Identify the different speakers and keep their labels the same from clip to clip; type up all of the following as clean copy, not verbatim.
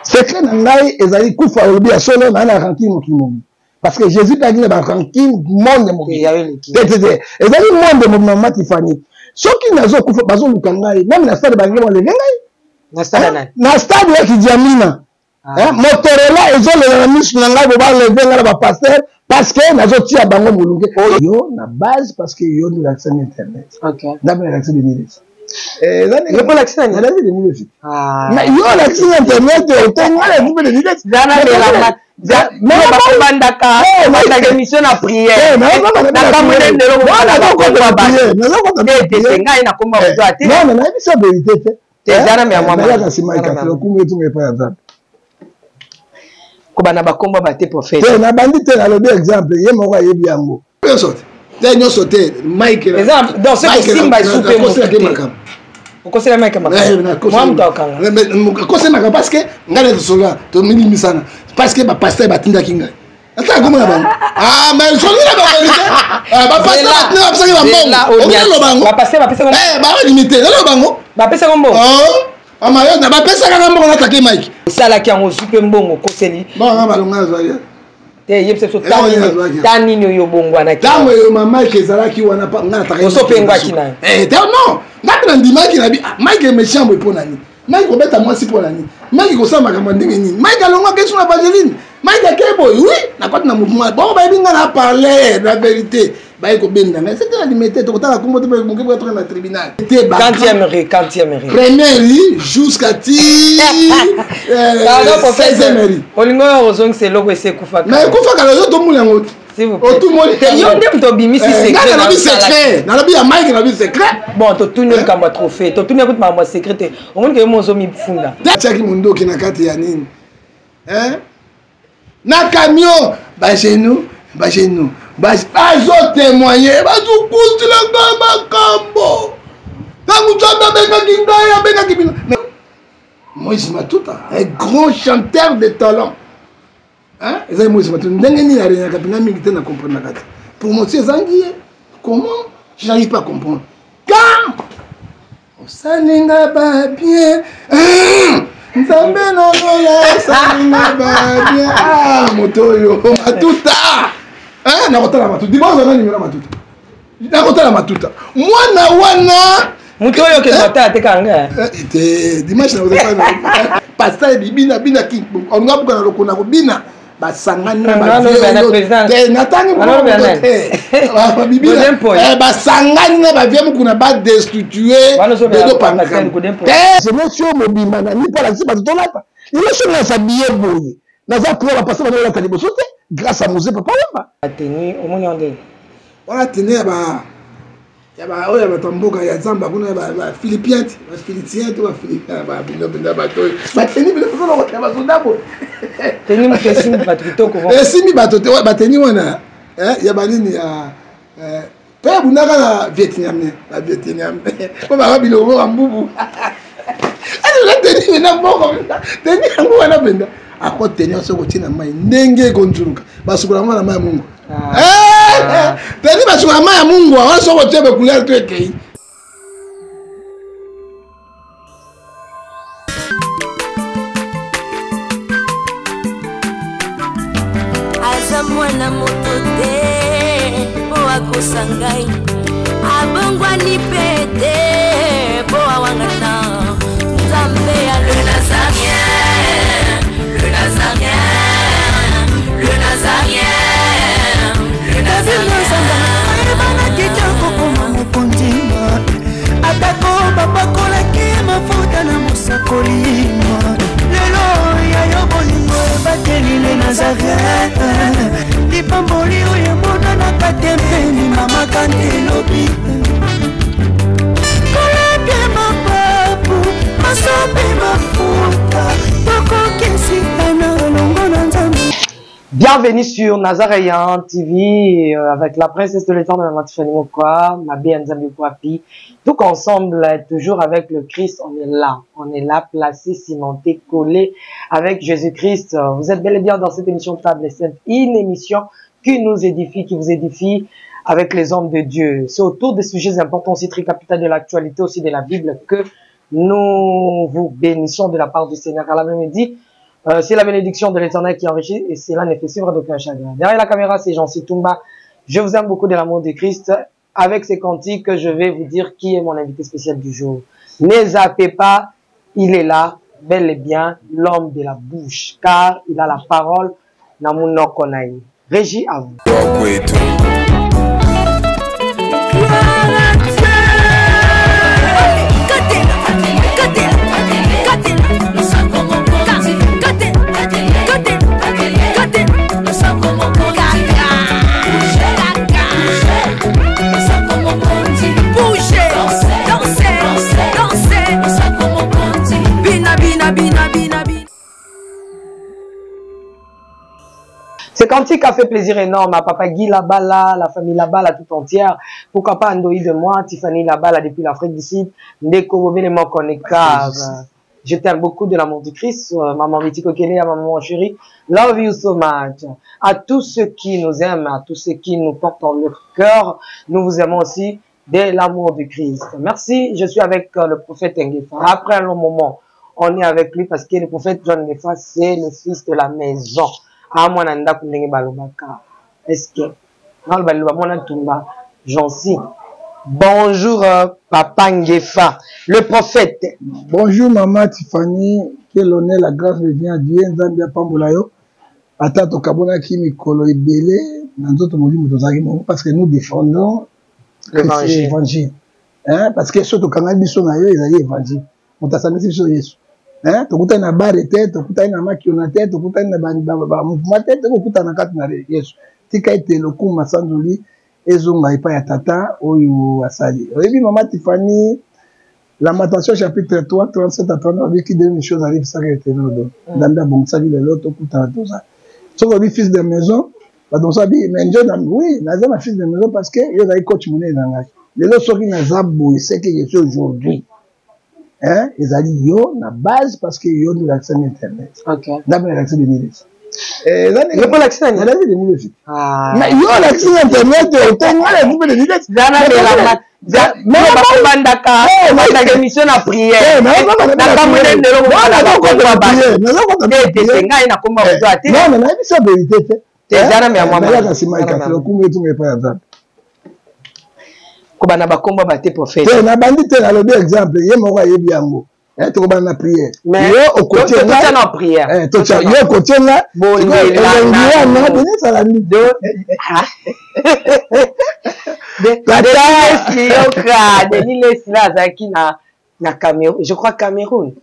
Speaker 1: Secret na ngai ezali kufa. Olobi ya solo, naa na rancune mokili mobimba, parce que Jésus mpe azali na barancune monde mobimba. Te, te, te, ezali monde mobimba. Mama Tifani, soki nazokufa, bazoluka ngai meme na stade, balingi baleve ngai na stade ya Kidiamina. Motorola ezolela na misu na ngai, bo baleve ngai na bapasteur, parce que nazotia bango molunge yo na base, parce que yo nde olakisami internet, nga mpe nalakisi Denis. Nalakisi Denis, mais yo olakisi na internet te, ngai nalakisi mpe Denis.
Speaker 2: Bandaka émission na prière, ngai nakomba moto ate.
Speaker 1: Non, nayebisa vérité te.
Speaker 2: Eza na
Speaker 1: nayaka nsima ekasi lokumu etunga epai ya Nzambe.
Speaker 2: Kobanda bakomba bate, prophète.
Speaker 1: Te, nabandi te, nalobi exemple, ye moko ayebi yango. Nyonso te, te, nyonso te, Mike.
Speaker 2: Eza donc se kosimba esu mpe motu te, okosela Mike makambo, mwa moto akanga.
Speaker 1: Akosela makambo, parce que ngai na tosola, tomilimisana, parce que bapasteur batindaki ngai ata komona bango. Ah, mais soki na bavérité, bapasteur batinda, bapesaki bambongo, okinaloba yango, balimite naloba bango.
Speaker 2: Bapesaka mbongo.
Speaker 1: Mama, yo bapesaka nga mbongo, natake Mike.
Speaker 2: Osalaki yango, ozwi mpe mbongo, okoseli.
Speaker 1: Bongo balonga azwaki.
Speaker 2: Te, yebisa biso ta nini oyo obongwanaki.
Speaker 1: Ntango eyo ma Mike ezalaki wana, nga nataka.
Speaker 2: Osopengwaki na
Speaker 1: ye te? Non, nga mpe nandimaki na bi Mike méchant boye. Mpo na nini Mike kobeta mwasi? Mpo na nini Mike kosala makambo ya ndenge nini? Mike alongwaki so na Vaseline, Mike ake boye. Oui, nakoti na mouvement bongo, bayebi nga na parler la vérité, baye kobenda ngai, c'était la limité. Tokotala kombo te, moke toka na tribunal.
Speaker 2: Te, quantième rue, quantième rue?
Speaker 1: Première rue jusqu'à ti 16e rue.
Speaker 2: Olingo oyo ozongisa eloko esi ekufaka.
Speaker 1: Mais ekufaka, yo tomona yango te.
Speaker 2: Yo nde moto obimisi.
Speaker 1: Secret, nalobi secret, nalobi ya Mike, nalobi secret.
Speaker 2: Bon, totuni likambo ya trophée, totuni akuti makambo ya secret te, omoni ke yo mo ozomifunda.
Speaker 1: Atiaki mondoki na kati ya nini na camion, bagenou bagenou, bazotémoigne, bazokusilanga makambo. Ntango Nzambe abengaki ngai, abengaki bino. Moïse Matuta, un grand chanteur de talent, ezali Moïse Matuta. Ndenge nini aregnaka mpena mingi te, na comprendaka te. Promotion ezangi ye comment? Je n'arrive pas à comprendre. Quand osalinga babien, Nzambe na lola, osalinga babien, ah, moto oyo Matuta, nakotala Matuta dimanche, aza nimero Matuta, nakotala Matuta mwana wana.
Speaker 2: Moto oyo okende kotala te kanga.
Speaker 1: Te, dimanche nakotala pasteur bibina bina, olinga buka na lokona kobina, basangani na natangi basangani na bavie mokuna, badestitue Dodo Pangasio mobimba na mpo alakisi bato tolata. Lelo soki nasabiye boye, naza pro bapasa bana olata liboso te, grâce à Mose Papa Wemba.
Speaker 2: Omoni yango.
Speaker 1: Wana tene ya ba ya ba oyo ya bato ya mboka ya zamba kuna, ya baphilippien te, baphilisien te, babino mpenza, bato oyo bateni bino tozolokota basoda boye.
Speaker 2: Teni moto esimbi bato kitoko.
Speaker 1: Esimbi bato te, bateni wana ya banini ya mpe abundaka na Vietnamien, bavietnamien mpo baka biloko ya mbubu. Teni mpenza moko, teni yango wana mpenza akoteni soki otie na mai, ndenge ekonzuluka, basukola yango na mai ya mungu. Teni basukola mai ya mungu wana, soki otie bacouleur to ekei.
Speaker 3: Aza mwana moto te mpo akosa ngai, abongwani mpe te mpo awangana Nzambe ya le Nazarien, le Nazarien, le Nazarien, le Nazarien.
Speaker 4: Ayebanaki te kokoma mokonzi, atako bapakolaki mafuta na mosakoli. Lelo ya yo bolingo ebateli le Nazareth, lipamboli oyo emonanaka te mpeni mama kante elobi kolapie mapapu masopi mafuta tokokisitana elongo na Nzambe.
Speaker 2: Bienvenue sur Nazaréen TV avec la princesse de l'éternel, Maman Tiffany Mokwa, Mabe Nzambe Kwapi. Tout ensemble, toujours avec le Christ, on est là. On est là, placé, cimenté, collé avec Jésus-Christ. Vous êtes bel et bien dans cette émission Table Sainte, une émission qui nous édifie, qui vous édifie avec les hommes de Dieu. C'est autour des sujets importants aussi, très capital de l'actualité aussi de la Bible que nous vous bénissons de la part du Seigneur. À la même dit, C'est la bénédiction de l'Éternel qui enrichit et cela ne fait suivre d'aucun chagrin. Derrière la caméra, c'est Jean Tumba. Je vous aime beaucoup de l'amour de Christ. Avec ces cantiques, je vais vous dire qui est mon invité spécial du jour. Ne zappez pas, il est là, bel et bien, l'homme de la bouche, car il a la parole na munoko na ye. Régie à vous. Ce cantique a fait plaisir énorme à Papa Guy Labala, la famille Labala tout entière. Pourquoi pas Andoï de moi, Tiffany Labala depuis l'Afrique du Sud, Ndeko Bobele Mokoneka. Je t'aime beaucoup de l'amour du Christ, maman Mitiko Kele, maman chérie. Love you so much. À tous ceux qui nous aiment, à tous ceux qui nous portent dans leur cœur, nous vous aimons aussi de l'amour du Christ. Merci, je suis avec le prophète Ngefa. Après un long moment, on est avec lui parce que le prophète John Ngefa, c'est le fils de la maison. Ah, moi, nanda kundenge balobaka. Est-ce que, non, baloba, moi, ntumba, j'en suis. Bonjour, Papa Ngefa, le prophète.
Speaker 1: Bonjour, Maman Tiffany. Quel honneur, la grâce revient à Dieu. Nzambe apambola yo. Ata tokabonaki mikolo ebele, na nzoto molimo tozalaki moko, parce que nous défendons
Speaker 2: L'évangile.
Speaker 1: l'évangile. Hein, parce que soki tokangaki biso na yo, ezali évangile. Moto asangisi biso Yesu. Hein, tokutani na bare te, tokutani na makiona te, tokutani na ba mouvement te, tokokutana kati na Yesu. Tika ete lokumu masanzoli ezonga epai ya tata oyo asali. Oyebi Mama Tiffany, Lamentation chapitre 3, 37 à 39, qui donne une chose arrive sans que l'éternel donne. Nzambe abongisaki lelo tokutana toza. Soki obi fils de maison, badonsa bi, mais njo na, oui, naza na fils de maison parce que yo ozali coach monene na ngai. Lelo soki naza boye, c'est que je suis aujourd'hui. Hein, ezali yo na base parce que yo nde olakisa na internet. Nzambe nalakisi Denis Lessie.
Speaker 2: Yo mpo olakisi nani?
Speaker 1: Nalakisi Denis Lessie.
Speaker 2: Ah.
Speaker 1: Mais yo olakisi na internet, ote nga nalakisi mpe Denis Lessie.
Speaker 2: Zana mela ma- za-
Speaker 1: Mais
Speaker 2: yo
Speaker 1: mais
Speaker 2: bakobandaka,
Speaker 1: Eh, mais
Speaker 2: bakobandaka émission na prière.
Speaker 1: Eh, mais bakobandaka
Speaker 2: Na
Speaker 1: na
Speaker 2: kamwe
Speaker 1: prière.
Speaker 2: nde lelo
Speaker 1: Non,
Speaker 2: bakobandaka
Speaker 1: naza kokota na
Speaker 2: ba-
Speaker 1: prière. Naza kokota na
Speaker 2: Te, te, te,
Speaker 1: prière.
Speaker 2: ngai nakoma
Speaker 1: Eh,
Speaker 2: moto ate.
Speaker 1: non, mais nayebisa vérité te.
Speaker 2: Te,
Speaker 1: Eh,
Speaker 2: zana mela mwa
Speaker 1: nayaka
Speaker 2: mwa.
Speaker 1: nsima
Speaker 2: Zana
Speaker 1: ekati,
Speaker 2: mela mwa.
Speaker 1: lokumu etunga epai ya Nzambe.
Speaker 2: Kobanda bakombo ba te prophète.
Speaker 1: Te, nabandi te, nalobi exemple, ye moko ayebi yango. Eh, tokobanda na prière.
Speaker 2: Mais
Speaker 1: Yo okotie
Speaker 2: totia
Speaker 1: nga.
Speaker 2: na prière.
Speaker 1: Eh, totia, yo okotie nga.
Speaker 2: Bon,
Speaker 1: Sikoyo,
Speaker 2: nde la
Speaker 1: elongi
Speaker 2: na
Speaker 1: wana,
Speaker 2: no.
Speaker 1: Denis alandi.
Speaker 2: Do- Ah.
Speaker 1: Tata.
Speaker 2: Denis Lessie, yoka. Denis Lessie, là, azalaki na Cameroun, je crois Cameroun.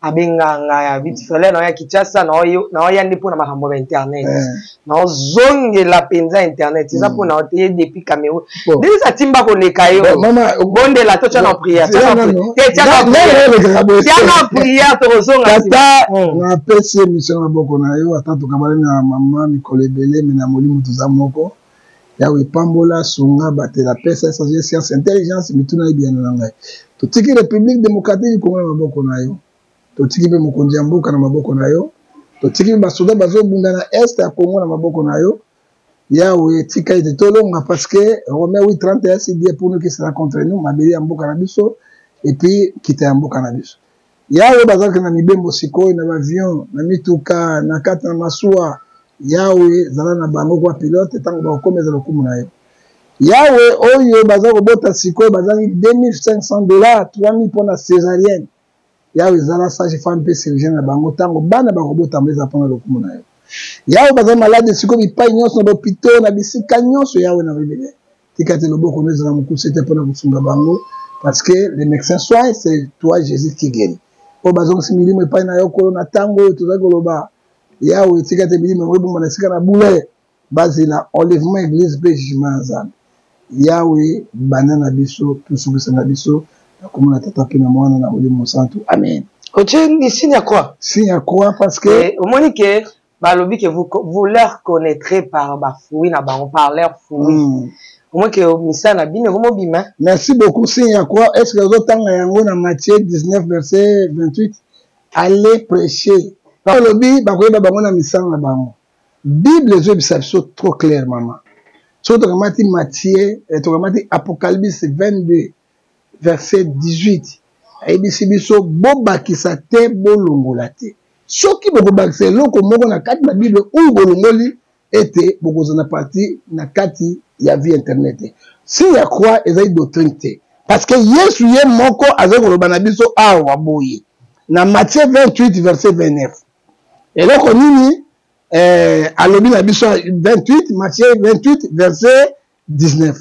Speaker 2: Abenga ngai, abi Tifele, naoya Kinshasa, naoya nde mpona makambo ya internet. Naozongela mpenza internet. Eza mpona yo te, ye depuis Cameroun.
Speaker 1: Bon.
Speaker 2: Denis atimba koleka yo.
Speaker 1: Bon, mama,
Speaker 2: Bondela, totia na prière, tia na
Speaker 1: Zela
Speaker 2: prière.
Speaker 1: nano.
Speaker 2: Te, tia na
Speaker 1: Nga- nga
Speaker 2: prière.
Speaker 1: nayelekaka boye.
Speaker 2: Tia na prière, tokozonga nsima.
Speaker 1: Tata, napesi émission na maboko na yo, ata tokabali na mama mikolo ebele, me na molimo toza moko. Yawe pambola, sunga, batela, pesa, sagesse, science, intelligence, mituna ebiyano na ngai. Totiki République démocratique du Congo na maboko na yo. Totiki mpe mokonzi ya mboka na maboko na yo. Totiki mpe basoda bazobunda na est ya Congo na maboko na yo. Yawe, tika ete tolonga parce que Romains 8, 31, si Dieu pour nous qui sera contre nous, mabele ya mboka na biso, et puis kita ya mboka na biso. Yawe bazalaki na mibembo sikoyo, na bavion, na mituka, na kati na masuwa. Yawe zala na bango kwa pilote ntango bakokoma eza lokumu na yo. Yawe oyo baza kobota sikoyo bazangi 2500 $, 3000 mpona césarienne. Yawe ezala sage femme mpe chirurgien na bango ntango bana bakobotama eza mpona lokumu na yo. Yawe baza malade sikoyo bipai nyonso na bahôpitaux na bisika nyonso. Yawe na rebele tika te loboko no ezala mokuse te mpona kosunga bango parce que le médecin soigne, c'est toi Jésus qui guérit. Oyo bazongisi milimo epai na yo kolo na ntango oyo tozali koloba, Yawe tika te milimo yango ebomba na esika na bule, bazela enlèvement église mpe jugement ya Nzambe. Yawe banda na biso, tosukisa na biso nakomona Tata mpe na Mwana na Molimo Mosantu, amen.
Speaker 2: Otie ni signe ya croix.
Speaker 1: Signe ya croix parce que
Speaker 2: Eh, omoni ke balobi ke vous leur connaîtrez par bafruit na bango, par leur fruit. Omoni ke misala na bino ekomobima.
Speaker 1: Merci beaucoup. Signe ya croix, est ce que ozotanga yango na Matthieu 19 verset 28? Allez prêcher, balobi bakoyeba bango na misala na bango. Bible ezoyebisa biso trop clair, mama. Soki tokamati Matthieu, tokamati Apocalypse 22 verset 18, ayebisi biso bobakisa te, bolongola te. Soki bokobakisa eloko moko na kati na Bible ou bolongoli, ete bokozala na partie na kati ya vie internet te. Signe ya croix ezali doctrine te, parce que Yesu ye moko azali koloba na biso awa boye na Matthieu 28 verset 29. Eloko nini alobi na biso 28, Matthieu 28 verset 19: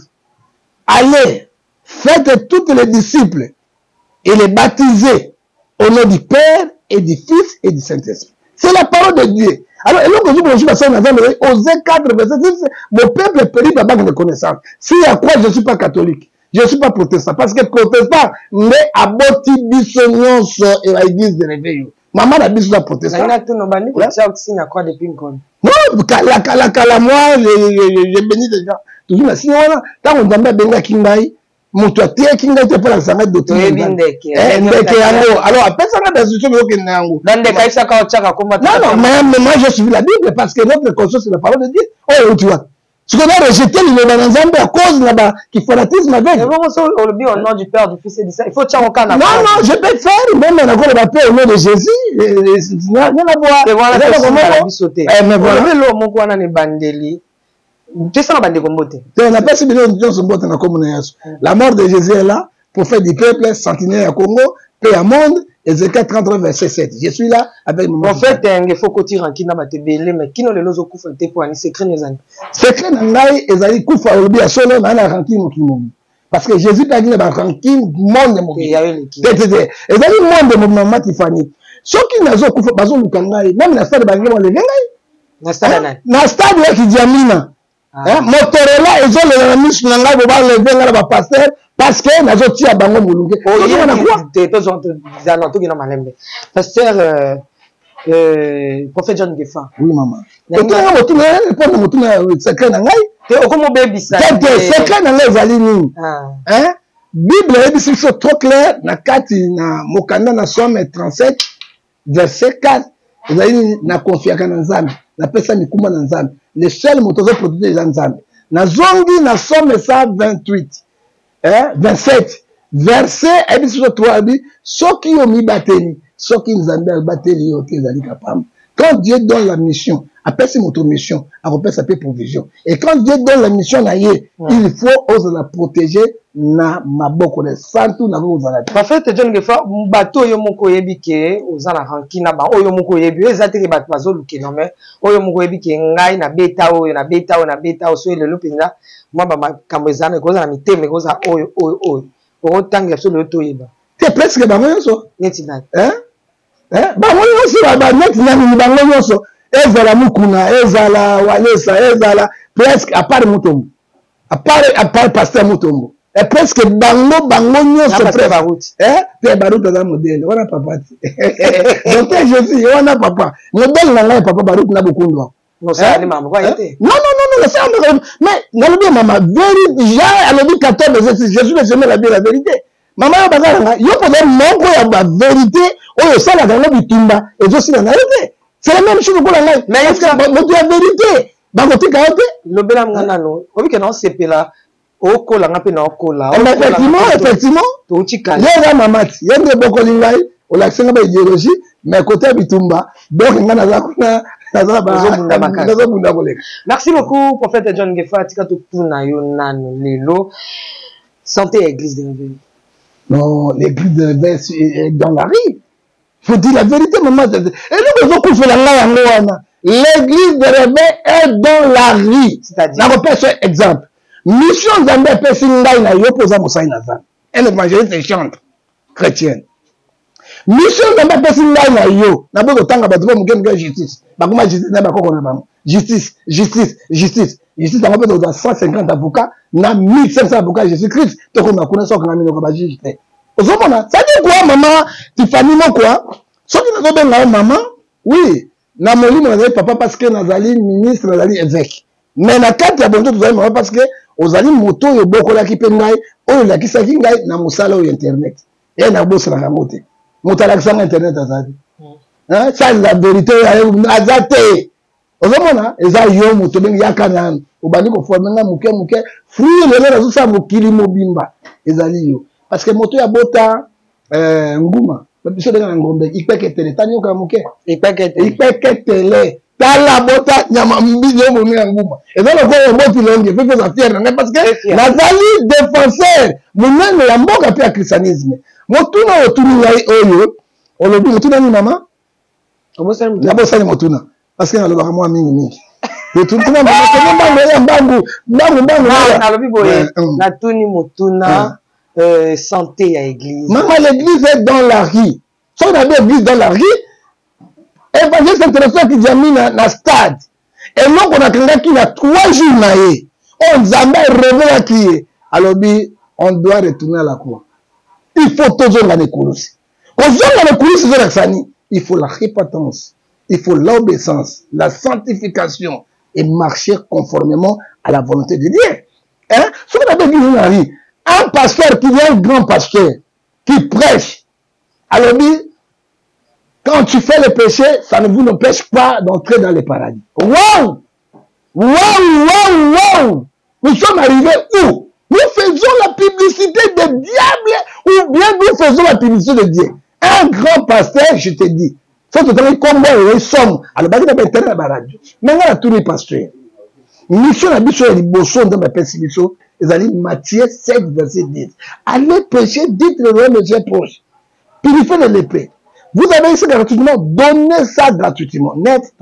Speaker 1: Allez, faites toutes les disciples et les baptisez au nom du Père et du Fils et du Saint-Esprit. C'est la parole de Dieu. Alors, eloko ezoki mosusu basali na Nzambe, Osée 4 verset 6: mon peuple périt par manque de connaissance. S'il y a quoi, je suis pas catholique, je suis pas protestant, parce que protestant nde aboti biso nyonso e ba église de réveil. Mama na biso za protestant. Non, kala kala kala, moi je bénis déjà toujours na signe wana. Ntango Nzambe abengaki ngai, moto ateyaki ngai te mpo alakisa ngai doctrine. Ndeke yango, alors apesanga bainstruction, ezokende na yango. Non, non, mais moi j'ai suivi la Bible, parce que notre conscience, c'est la parole de Dieu. Oyo euti wapi? Sikoyo na rejeté liloba na Nzambe à cause na ba kifanatisme avec
Speaker 2: Olobi au nom du Père, du Fils et du Saint, il faut tia ngo
Speaker 1: na Non, non, je peux faire même nakoloba mpe au nom de Jésus.
Speaker 2: Wana biso te. Olobi eloko moko wana na ebandeli, pesanga bandeko mbote.
Speaker 1: Te, napesi bino nyonso mbote na kombo na Yesu. La mort de Jésus est là, prophète du peuple, sentinelle ya Congo mpe ya monde. Ézéchiel 33 verset 7. Je suis là avec
Speaker 2: mon Prophète Ngefa, okoti rancune na bato ebele, mais kino lelo ozokufa te. Mpo ani secret no ezali?
Speaker 1: Secret na ngai ezali kufa. Olobi ya solo, naa na rancune mokili mobimba, parce que Jésus mpe aki na barancune monde mobimba te. Te te, ezali monde mobimba. Mama Tifani, soki nazokufa, bazoluka ngai même na stade, balingi baleve ngai.
Speaker 2: Na
Speaker 1: stade ya Kidiamina. Motorola ezolela na misu na ngai, bo baleve ngai na bapasteur, parce que nazotia bango molunge.
Speaker 2: Tokina malembe, pasteur, prophète John Ngefa.
Speaker 1: Oui, mama, otunanga motuna, répondre motuna. Secret na ngai?
Speaker 2: Te, okomobebisa.
Speaker 1: Te te, secret na ngai ezali nini? Bible eyebisi biso trop clair na kati na mokanda na Psaume 37 verset 4. Ezali nini? Nakonfiaka na Nzambe, napesa mikumba na Nzambe. Le seul moto azoprotéger eza Nzambe. Nazongi na Psaume 128 27 verset, ayebisi biso 3, abi soki yo mibateli, soki Nzambe abateli yo te, ezali kapamba. Quand Dieu donne la mission, apesi moto mission, akopesa mpe provision. Et quand Dieu donne la mission na ye, il faut ozala protéger na maboko na santu nakoki kozala te.
Speaker 2: Prophète John Ngefa, bato oyo moko oyebi ke oza na rancune na ba oyo moko oyebi, oyo eza teke bato bazolukela, mais oyo moko oyebi ke ngai nabeta oyo, nabeta oyo, nabeta oyo, soki lelo mpenza mwa bamakambo eza, ekozala na mitema, ekozala oyo, oyo, oyo okotangela biso lelo toyeba.
Speaker 1: Te, presque bango nyonso.
Speaker 2: Neti nani?
Speaker 1: Bango nyonso, neti nani? Bango nyonso, ezala Mukuna, ezala Walesa, ezala presque, à part Mutombo, à part pasteur Mutombo, et presque bango nyonso. Te, Baruti aza modèle wana, papa te. Docteur Jésus wana, papa modèle na ngai, papa Baruti na Bokundu.
Speaker 2: Non,
Speaker 1: non, non, non, non, mais nalobi, mama, vérité. Jean alobi 14 verset: je suis le chemin, la vie, la vérité. Mama, yo baza nanga, yo mpoza moko ya bavérité oyo osalaka yango, bitumba ezosila na yo te. C'est la même chose lokola ngai, moto ya vérité bakotika yo te.
Speaker 2: Lobela nga nano, obike na osepela, okola nga mpe na okola.
Speaker 1: Effectivement, effectivement.
Speaker 2: Toutikala.
Speaker 1: Yo oza mama ti yo nde ebokoli ngai, olakisi nga baidéologie, mais côté ya bitumba, donc nga naza kuna, nazobunda koleka.
Speaker 2: Merci beaucoup, prophète John Ngefa. Tika totuna yo nano lelo, santé ya église de réveil?
Speaker 1: Non, l'église de réveil est dans la rue, faut dire la vérité, maman. Eloko ezokufela ngai yango wana, l'église de réveil est dans la rue. Nakopesa exemple: mission Nzambe apesi ngai na yo, mpo oza mosali na Nzambe, un évangéliste chantre chrétienne. Mission Nzambe apesi ngai na yo, naboyi kotanga bato mpo moke moke ya justice, bakoma justice na bakoko na bango, justice, justice, justice, justice. Yango mpe tokozwa 150 avocat na 1500 avocat Jésus Christ, tokoma kuna soki okanga minoko bajuge te. Ozomona, c'est-à-dire quoi, mama Tifani Mokwa? Soki nazobenga yo mama, oui, na molimo nazali papa, parce que nazali ministre, nazali évêque, mais na kati ya bonto tozali mama, parce que ozali moto oyo obokolaki mpe ngai, oyo olakisaki ngai na mosala oyo internet. Ye nabosanaka yango te. Moto alakisanga internet azali, ça la vérité, aza te. Ozomona, eza yo moto obengi yaka nanu, obandi koformer nga moke moke. Fruit lelo nazosala mokili mobimba ezali yo, parce que moto ya bota nguma. Biso benga na ngombe ipeketele, tani yoka moke. Ipeketele. Ipeketele. Tala bota nyama mbisi yo bomi ya nguma. Eza lokola oboti longi, pe koza fier na ngai parce que nazali défenseur monene ya mboka pe ya christianisme. Motuna oyo otuni ngai oyo olobi motuna nini mama? Nabosani motuna parce que nalobaka mwa mingi mingi. Tuna mbangu ya mbangu mbangu mbangu.
Speaker 2: Nalobi boye natuni motuna santé ya église.
Speaker 1: Maman, l'église est dans la rue. Soki nabi église dans la rue, évangéliste international Kidiami na stade. Eloko nakangaki na 3 jours na ye. Oyo Nzambe arevelaki ye. Alobi, on doit retourner à la croix. Il faut tozonga na ekulusi. Kozonga na ekulusi ezolakisa nini? Il faut la repentance, il faut l'obéissance, la sanctification et marcher conformément à la volonté de Dieu. Hein? Soki nabi église na rue, un pasteur qui est un grand pasteur, qui prêche, alobi, quand tu fais le péché, ça ne vous empêche pas d'entrer dans le paradis. Waouh! Waouh, waouh, waouh! Nous sommes arrivés où? Nous faisons la publicité de diable ou bien nous faisons la publicité de Dieu. Un grand pasteur, je te dis, soki totangi kombo oyo ezali somo, alobaki na bainternet na baradio. Mais ngai natuni pasteur, mission na biso ya liboso Nzambe apesi biso ezali Matthieu 7 verset 10. Allez prêcher, dites le royaume de Dieu proche. Purifiez les lépreux. Vous avez ici gratuitement, donnez ça gratuitement. Net,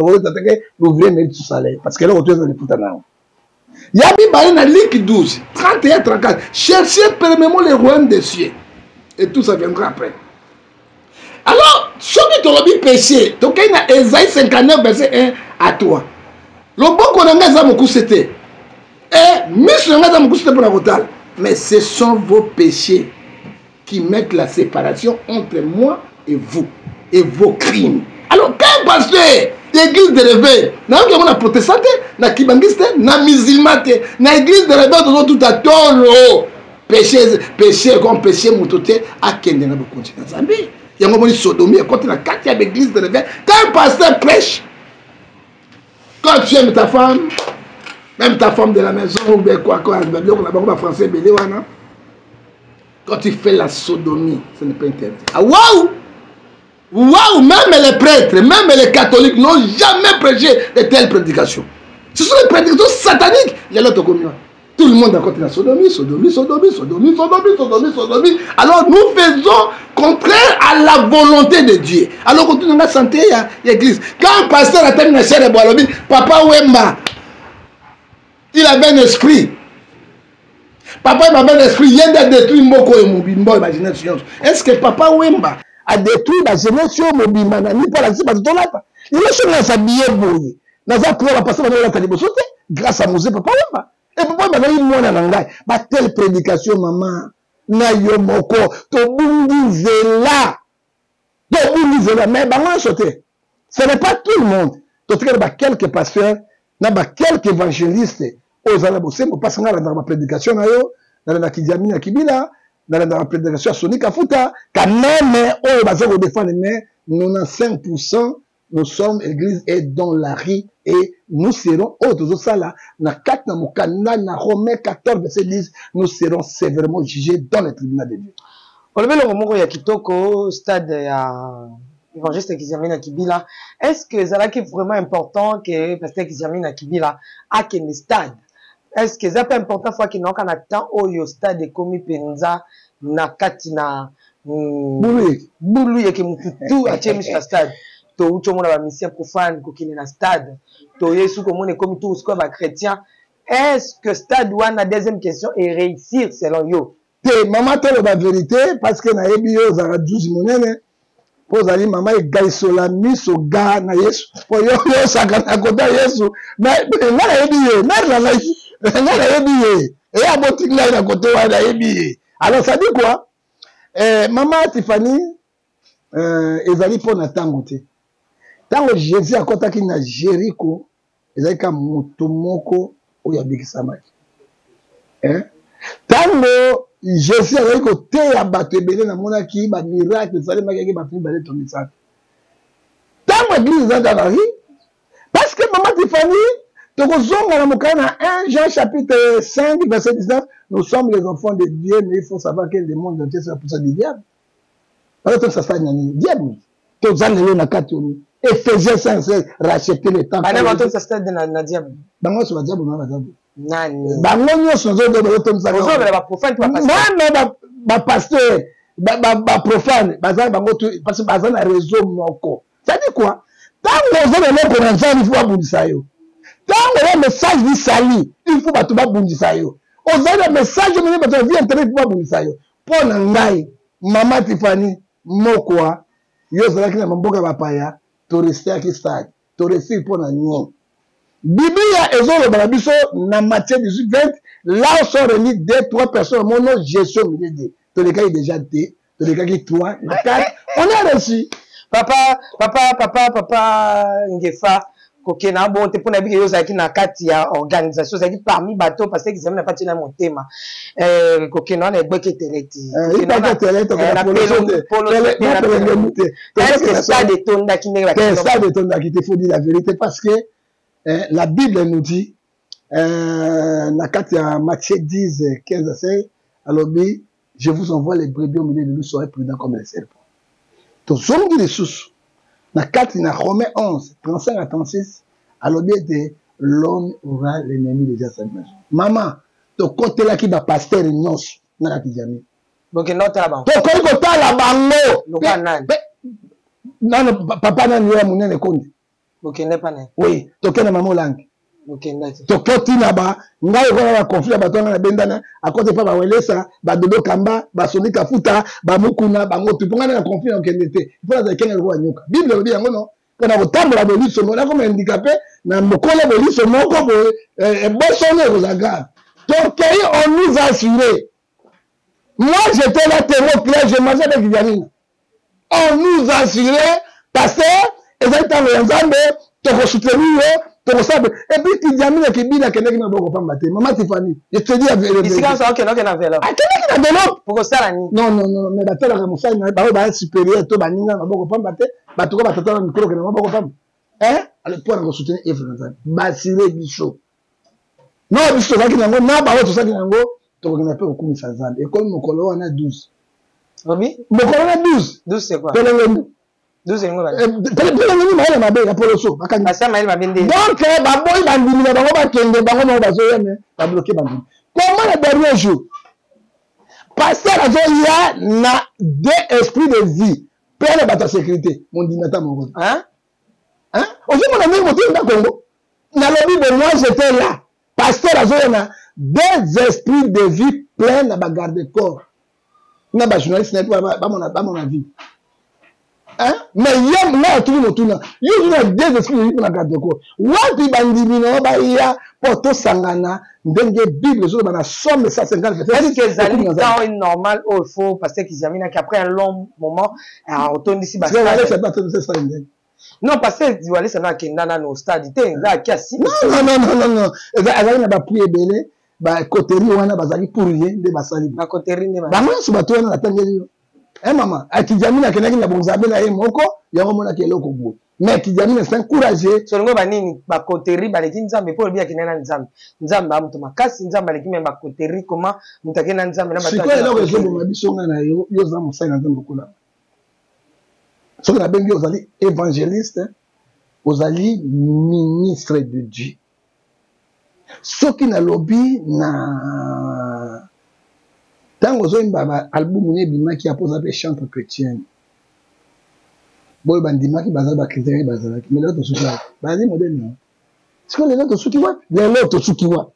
Speaker 1: l'ouvrier mérite son salaire. Parce que là, on te donne le Ya mibale na Luc 12, 31, 34. Cherchez premièrement le royaume des cieux. Et tout ça viendra après. Alors, soki tolobi péché, tokei na Esaïe 59 verset 1 à 3. Loboko na ngai eza mokuse te. Et miso na ngai eza mokuse te mpo na kotala. Mais ce sont vos péchés qui mettent la séparation entre moi et vous et vos crimes. Alors, quand pasteur église de réveil, nayoki yango na protestant te, na kibangiste te, na musulman te, na église de réveil tozotuta tolo péché, péché comme péché moto te akende na bokonzi na Nzambe. Yango moni sodomie ekoti na kati ya église de réveil. Quand un pasteur prêche, quand tu aimes ta femme, même ta femme de la maison ou bien quoi quoi, biloko na bango ba français ebele wana. Quand tu fais la sodomie, ce n'est pas interdit. Ah waouh! Waouh! Même les prêtres, même les catholiques n'ont jamais prêché de telles prédications. Ce sont des prédications sataniques. Il y a l'autre communion. Tout le monde a contre la sodomie, sodomie, sodomie, sodomie, sodomie, sodomie, sodomie. Alors nous faisons contraire à la volonté de Dieu. Alors quand on a la santé, il y a l'église. Quand un pasteur a terminé la chair de Boalobi, Papa Wemba, il avait un esprit. Papa Wemba avait un esprit, il a détruit moko et mobimba, la jeunesse. Est-ce que Papa Wemba a détruit la jeunesse mobimba na ni pour la bato tolata? Il est sur s'habiller boye. Naza pour la passer na la liboso te grâce à Mose Papa Wemba. Et papa Wemba azali mwana na ngai. Ba telle prédication maman na yo moko tobungi nzela. Tobungi nzela mais bango nyonso te. Ce n'est pas tout le monde. Totikali ba quelques pasteurs na ba quelques évangélistes oyo ozali na bosembo parce que ngai nalandaka ba prédication na yo, nalandaka Kidiami na Kibila, nalandaka ba prédication ya Sony Kafuta, quand même oyo baza ko défendre mais 95% nous sommes église et dans la rue et nous serons oyo tozosala na kati na mokanda na Romains 14 verset 10, nous serons sévèrement jugés dans le tribunal de Dieu.
Speaker 2: Olobi eloko moko ya kitoko, stade ya évangéliste Kiziamina Kibila, est-ce que ezalaki vraiment important que pasteur Kiziamina Kibila akende stade? Est-ce que eza pe important fo akende kaka na temps oyo stade ekomi mpenza na kati na bulu yeke mutu tu atie miso na stade? Touti omona ba musiciens profane kokende na stade, toye soki omona ekomi tour sikoyo ba chrétien. Est-ce que stade wana, deuxième question, est réussir selon yo?
Speaker 1: Te mama, toloba vérité parce que nayebi yo ozalaka juge monene mpo ozali mama egaisola miso ga na Yesu mpo yo osaka na kota Yesu. Mais ngai nayebi ye, mare na ngai, ngai nayebi ye, eye aboti ngai na kote wana, nayebi ye. Alors ça dit quoi? Mama Tiffany, ezali mpo na ntango te. Ntango Jésus akɔtaki na Jéricho, ezali kaka moto moko oyo abikisamaki. Ntango Jésus azali koteya bato ebele, namonaki ba miracle esalemaki, yaki bato mibale to misato. Ntango église eza dans la rue, parce que mama Tiffany, tokozonga na mokanda na 1 Jean chapitre 5 verset 19, nous sommes les enfants de Dieu, mais il faut savoir que le monde entier c'est la poussée du diable. Bazotondisa stade na nini? Diable. Toza lelo na kati oyo. Ephésiens 5 16, racheter le temps.
Speaker 2: Bana batondisa stade na diable.
Speaker 1: Bango nyonso ba diable na ba diable.
Speaker 2: Nani?
Speaker 1: Bango nyonso nazo bazotondisa.
Speaker 2: Ozolobela ba profane to ba pasteur?
Speaker 1: Non, non, ba pasteur, ba profane, baza bango tout parce que baza na réseau moko. C'est-à-dire quoi? Tango oza na eloko na Nzambe, il faut babundisa yo. Tango oza message du salut, il faut bato babundisa yo. Ozali na message omemi bato ya vie internet, il faut babundisa yo. Mpo na ngai, Mama Tiffany Mokwa, yo ozalaki na mboka bapaya, torestiaki stade, torestiki mpo na nini? Biblia ezoloba na biso na Matthieu 18 20, là où sont réunis deux trois personnes, mon nom, je suis au milieu d'eux. Tolekaki déjà deux, tolekaki 3 na 4, on a reçu.
Speaker 2: Papa, papa, papa, papa Ngefa, kokende na bon te mpo na bike yo ozalaki na kati ya organisation, ozalaki parmi bato parce que examen na pati na motema, kokende wana egbeki etele te. Est-ce stade etondaki ndenge?
Speaker 1: Stade etondaki te, faut dire la vérité, parce que la Bible nous dit na kati ya Matthieu 10 15 16, alobi: je vous envoie les brebis au milieu de loups, soyez prudents comme les serpents. Tozongi lisusu na kati na Romains 11 35 à 36, alobi ete l'homme aura l'ennemi déjà sa maison. Mama, tokotelaki bapasteur nyonso na kati jami.
Speaker 2: Bokenda otala bango?
Speaker 1: Tokoki kotala bango.
Speaker 2: Lokola nani?
Speaker 1: Nano papa nani oyo ya monene konde.
Speaker 2: Bokende pa naye?
Speaker 1: Oui, tokende mama Olangi.
Speaker 2: Bokendaki?
Speaker 1: Tokoti na ba ngai okola na conflit ya bato wana nabendana akoti epa bawelesa, badodo kamba, basoni kafuta, bamukuna, bango tu mpo ngai na conflit na kokende te, mpo nazala kenge lokola nyoka. Bible elobi yango no mpo na kotambola boliso moko nakoma handicapé na mokolo boliso moko boye ebosoni ekozala grave. Tokei, on nous a assuré. Moi, j'étais là, témoin clair, je mangeais avec Vivianine. On nous a assuré, pasteur, ezali ntango ya Nzambe, tokosoutenir yo, tokosala. Et puis Kidiamine Kibila akendaki na maboko pamba te. Mama Tiffany, je te dis la vérité.
Speaker 2: Esika nyonso akendaki na velo.
Speaker 1: Akendaki na velo.
Speaker 2: Okosala nini?
Speaker 1: Non, non, non, mais batalaka mosali na bango baya supérieur to baninga na maboko pamba te. Bato ko batata na mikolo okende na maboko pamba. Hein? Alors, mpo na kosoutenir œuvre na Nzambe. Basire biso. Na biso tozalaki na yango, na bango tozalaki na yango, tokokenda mpe kokumisa Nzambe. Ekomi mokolo wana 12.
Speaker 2: Obi?
Speaker 1: Mokolo wana 12.
Speaker 2: 12 c'est quoi?
Speaker 1: Pelengeni.
Speaker 2: 12 elingo bani?
Speaker 1: Pelengeni mayele mabe ya poloso. Bakangi.
Speaker 2: Basa mayele mabe nde.
Speaker 1: Donc baboyi bandimi na bango bakende, bango moko bazoya me babloke bandimi. Comment le dernier jour pasteur azoya na deux esprits de vie mpe na bato ya sécurité, mondimi ata moko te.
Speaker 2: Hein?
Speaker 1: Hein? Ozomona ndenge motindi na Congo? Nalobi bo, moi j'étais là. Pasteur azoya na deux esprits de vie plein na ba garde corps. Na ba journaliste na bamona bamona vie. Hein? Mais ye nga atuni motuna. Yo ozwi na deux esprits de vie na garde corps. Wapi bandimi na yo baya mpo tosangana ndenge Bible ezoloba na Somme 150?
Speaker 2: Est-ce que ezali temps normal oyo faut pasteur Kiziamina après un long moment otondisi ba Non, parce que Walesa na akenda nano stade te, eza aki asi.
Speaker 1: Non, non, non, non, non, azali na baprix ebele, bacoterie wana bazali pour ye nde basali.
Speaker 2: Bacoterie nde
Speaker 1: bango nyonso bato wana natangeli yo. Eh mama, Kidiamina akendaki na bonzambe na ye moko, yango omonaki eloko boye. Mais Kidiamina c'est encouragé.
Speaker 2: Solingo banini bacoterie baleki Nzambe mpo olobi akendaki na Nzambe. Nzambe a moto makasi, Nzambe aleki me bacoterie, comment moto akende na Nzambe na bato?
Speaker 1: Sikoyo eloko ezoboma biso nga na yo, yo oza mosali na Nzambe okolaka. Soki nabengi ozali évangéliste, ozali ministre de Dieu. Soki nalobi na ntango ozoyemba ba album ne ebimaki apo oza mpe chantre chrétienne, boyo bandimaki baza bakritikaki bazalaki, mais lelo tosuki wapi? Bazali modèle na sikoyo, lelo tosuki wapi? Lelo tosuki wapi?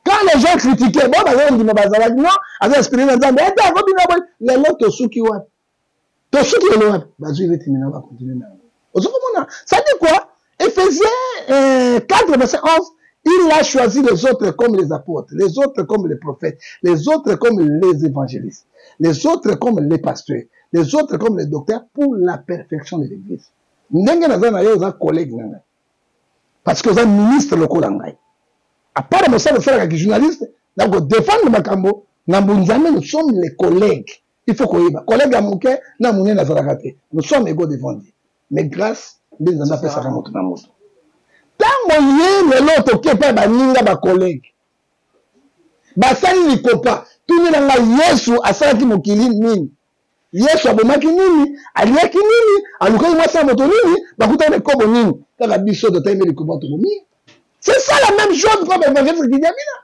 Speaker 1: Quand les gens critiquaient, bo bazali ndima bazalaki non, aza inspiré na Nzambe, ete akobina boye, lelo tosuki wapi? Tosuki lelo wapi? Bazwi rythme na bakontinue na yango. Ozokomona, ça dit quoi? Ephésiens 4 verset 11, il a choisi les autres comme les apôtres, les autres comme les prophètes, les autres comme les évangélistes, les autres comme les pasteurs, les autres comme les docteurs pour la perfection de l'église. Ndenge naza na yo, oza collègue na ngai. Parce que oza ministre lokola ngai. À part mosala osalaka ki journaliste, na ko défendre makambo na mbunzambe, nous sommes les collègues. Il faut koyeba collègue ya moke na monene azalaka te. Nous sommes égaux devant Dieu. Mais grâce nde Nzambe apesaka moto na moto. Ntango ye lelo toke epai baninga bacollègue basali likopa, tuni na ngai, Yesu asalaki mokili nini? Yesu abomaki nini, aliaki nini, alukaki mwasi ya moto nini, bakutaki na ekobo nini? Kaka biso totali likobo tokomi. C'est ça la même chose comme évangéliste Kidiamina.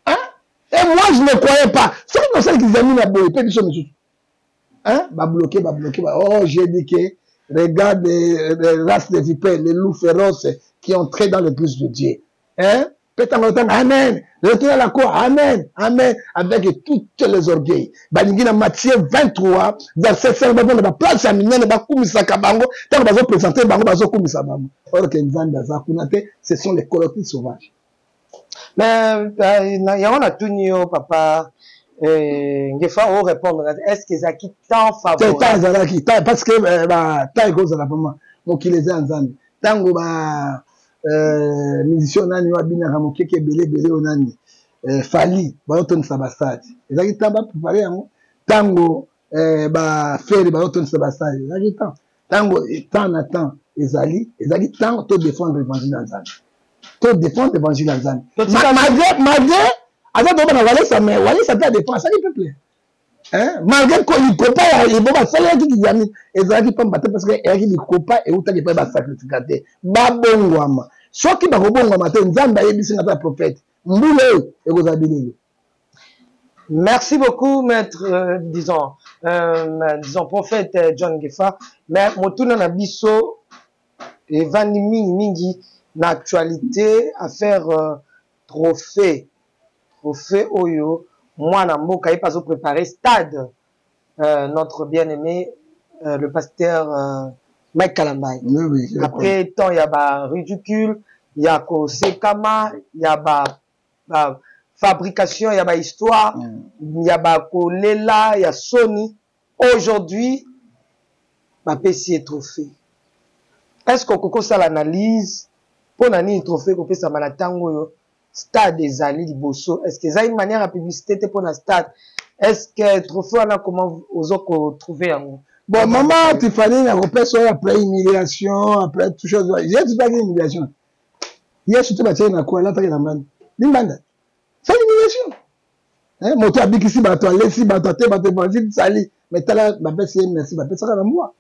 Speaker 1: Hein? Et moi je ne croyais pas. Soki tosali Kidiamina boye pe biso misusu. Hein? Ba bloquer, ba bloquer, ba oh j'ai dit que regarde les races de vipères, les loups féroces qui entraient dans l'église de Dieu. Hein? Mpe ntango otanga amen, retour à la croix, amen, amen, avec toutes les orgueils. Balingi na Matthieu 23 verset 5 bavanda ba place ya minene, bakumisaka bango ntango bazopresente bango, bazokumisa bango, or ke Nzambe aza kuna te. Ce sont les colotis sauvages.
Speaker 2: Mais yango natuni yo papa Ngefa, o répondre, est ce que ezalaki temps favorable?
Speaker 1: Temps ezalaki parce que temps ekozala vraiment mokili eza ya Nzambe. Ntango ba musicien nani oyo abinaka mokeke ebele ebele oyo nani, Fally, bazotondisa bastade, ezalaki ntango baprépare yango. Ntango baFerre bazotondisa bastade, ezalaki temps. Ntango temps na temps ezali, ezalaki temps to défendre évangile ya Nzambe, to défendre évangile ya Nzambe malgré aza toyeba na Walesa, mais Walesa mpe adéfend, asali peuple. Hein? Malgré likopa ya ebo basalelaki Kidiami ezalaki pamba te, parce que eyaki likopa eutaki epai basacrificateur. Babongwama, soki bakobongwama te, Nzambe ayebisi nga ta prophète, mbula oyo ekozala bilelo.
Speaker 2: Merci beaucoup, maître, disons, prophète John Ngefa. Mais motuna na biso evandi mingi mingi na actualité, affaire trophée. Trophée oyo mwana mboka ye azo préparer stade, notre bien-aimé le pasteur Mike Kalambay.
Speaker 1: Oui,
Speaker 2: Après temps ya ba ridicule, ya kosekama, ya ba fabrication ya ba histoire, ya ba kolela, ya soni, aujourd'hui bapesi ye trophée. Est-ce que okoki kosala analyse mpona nini trophée ekopesama na ntango oyo stade ezali liboso? Est ce que eza une manière ya publicité te mpona stade? Est ce que trophée wana, comment ozo kotrouve yango?
Speaker 1: Bon, mama Tiffany, nakopesa oyo après humiliation, après tout chose. Yesu taki humiliation, Yesu te batiaki na croix, alataki na mbanda limbanda, c'est l'humiliation. Moto abikisi bato, alesi bato, ate bato évangile sali, mais tala bapesi ye merci, bapesaka na mbwa.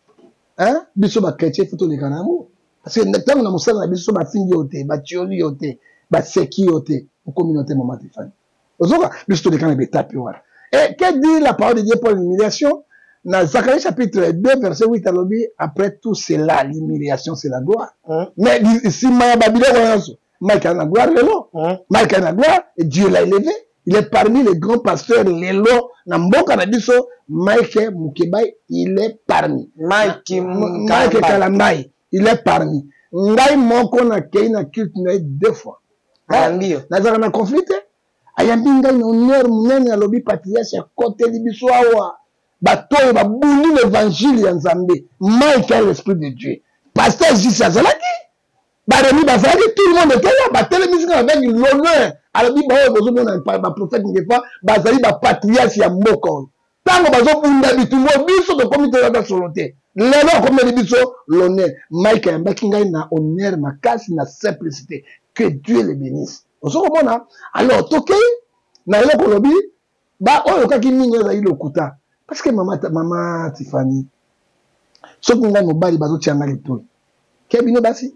Speaker 1: Biso bachrétien faut toleka na yango, parce que ntango na mosala na biso bafingi yo te, batioli yo te, baseki yo te, okomi no te. Mama Tiffany, ozoka biso toleka na betape wana. Et que dit la parole de Dieu pour l'humiliation? Na Zacharie chapitre 2 verset 8 alobi: après tout cela, l'humiliation, c'est la gloire. Mais nsima ya babiloko nyonso, Mike aza na gloire lelo. Mike aza na gloire et Dieu l'a élevé, il est parmi les grands pasteurs lelo na mboka na biso. Mike Mukebai, il est parmi.
Speaker 2: Mike
Speaker 1: Mike Kalambay, il est parmi. Ngai moko nakei na culte na ye deux fois.
Speaker 2: Ayambi yo?
Speaker 1: Nazalaka na conflit te. Ayambi ngai na honneur monene, alobi patriarche akoteli biso awa, bato oyo babuni l'évangile ya Nzambe. Mike a l'esprit de Dieu. Pasteur Jisi azalaki, baremi bazalaki, tout le monde était là. Batelemisi nga avec l'honneur, alobi baoyo bozomona, baprophète Ngefa, bazali bapatriarche ya mboka oyo. Ntango bazobunda bitumbu oyo, biso tokomi toyaka solo te. Lelo akomeli biso l'honneur. Mike ayambaki ngai na honneur makasi, na simplicité. Que Dieu le bénisse. Ozo komona, alors tokei na eloko olobi, ba oyo okaki mingi ezali lokuta, parce que mama, mama Tiffany, soki ngai mobali bazotia ngai litoi ke bino basi,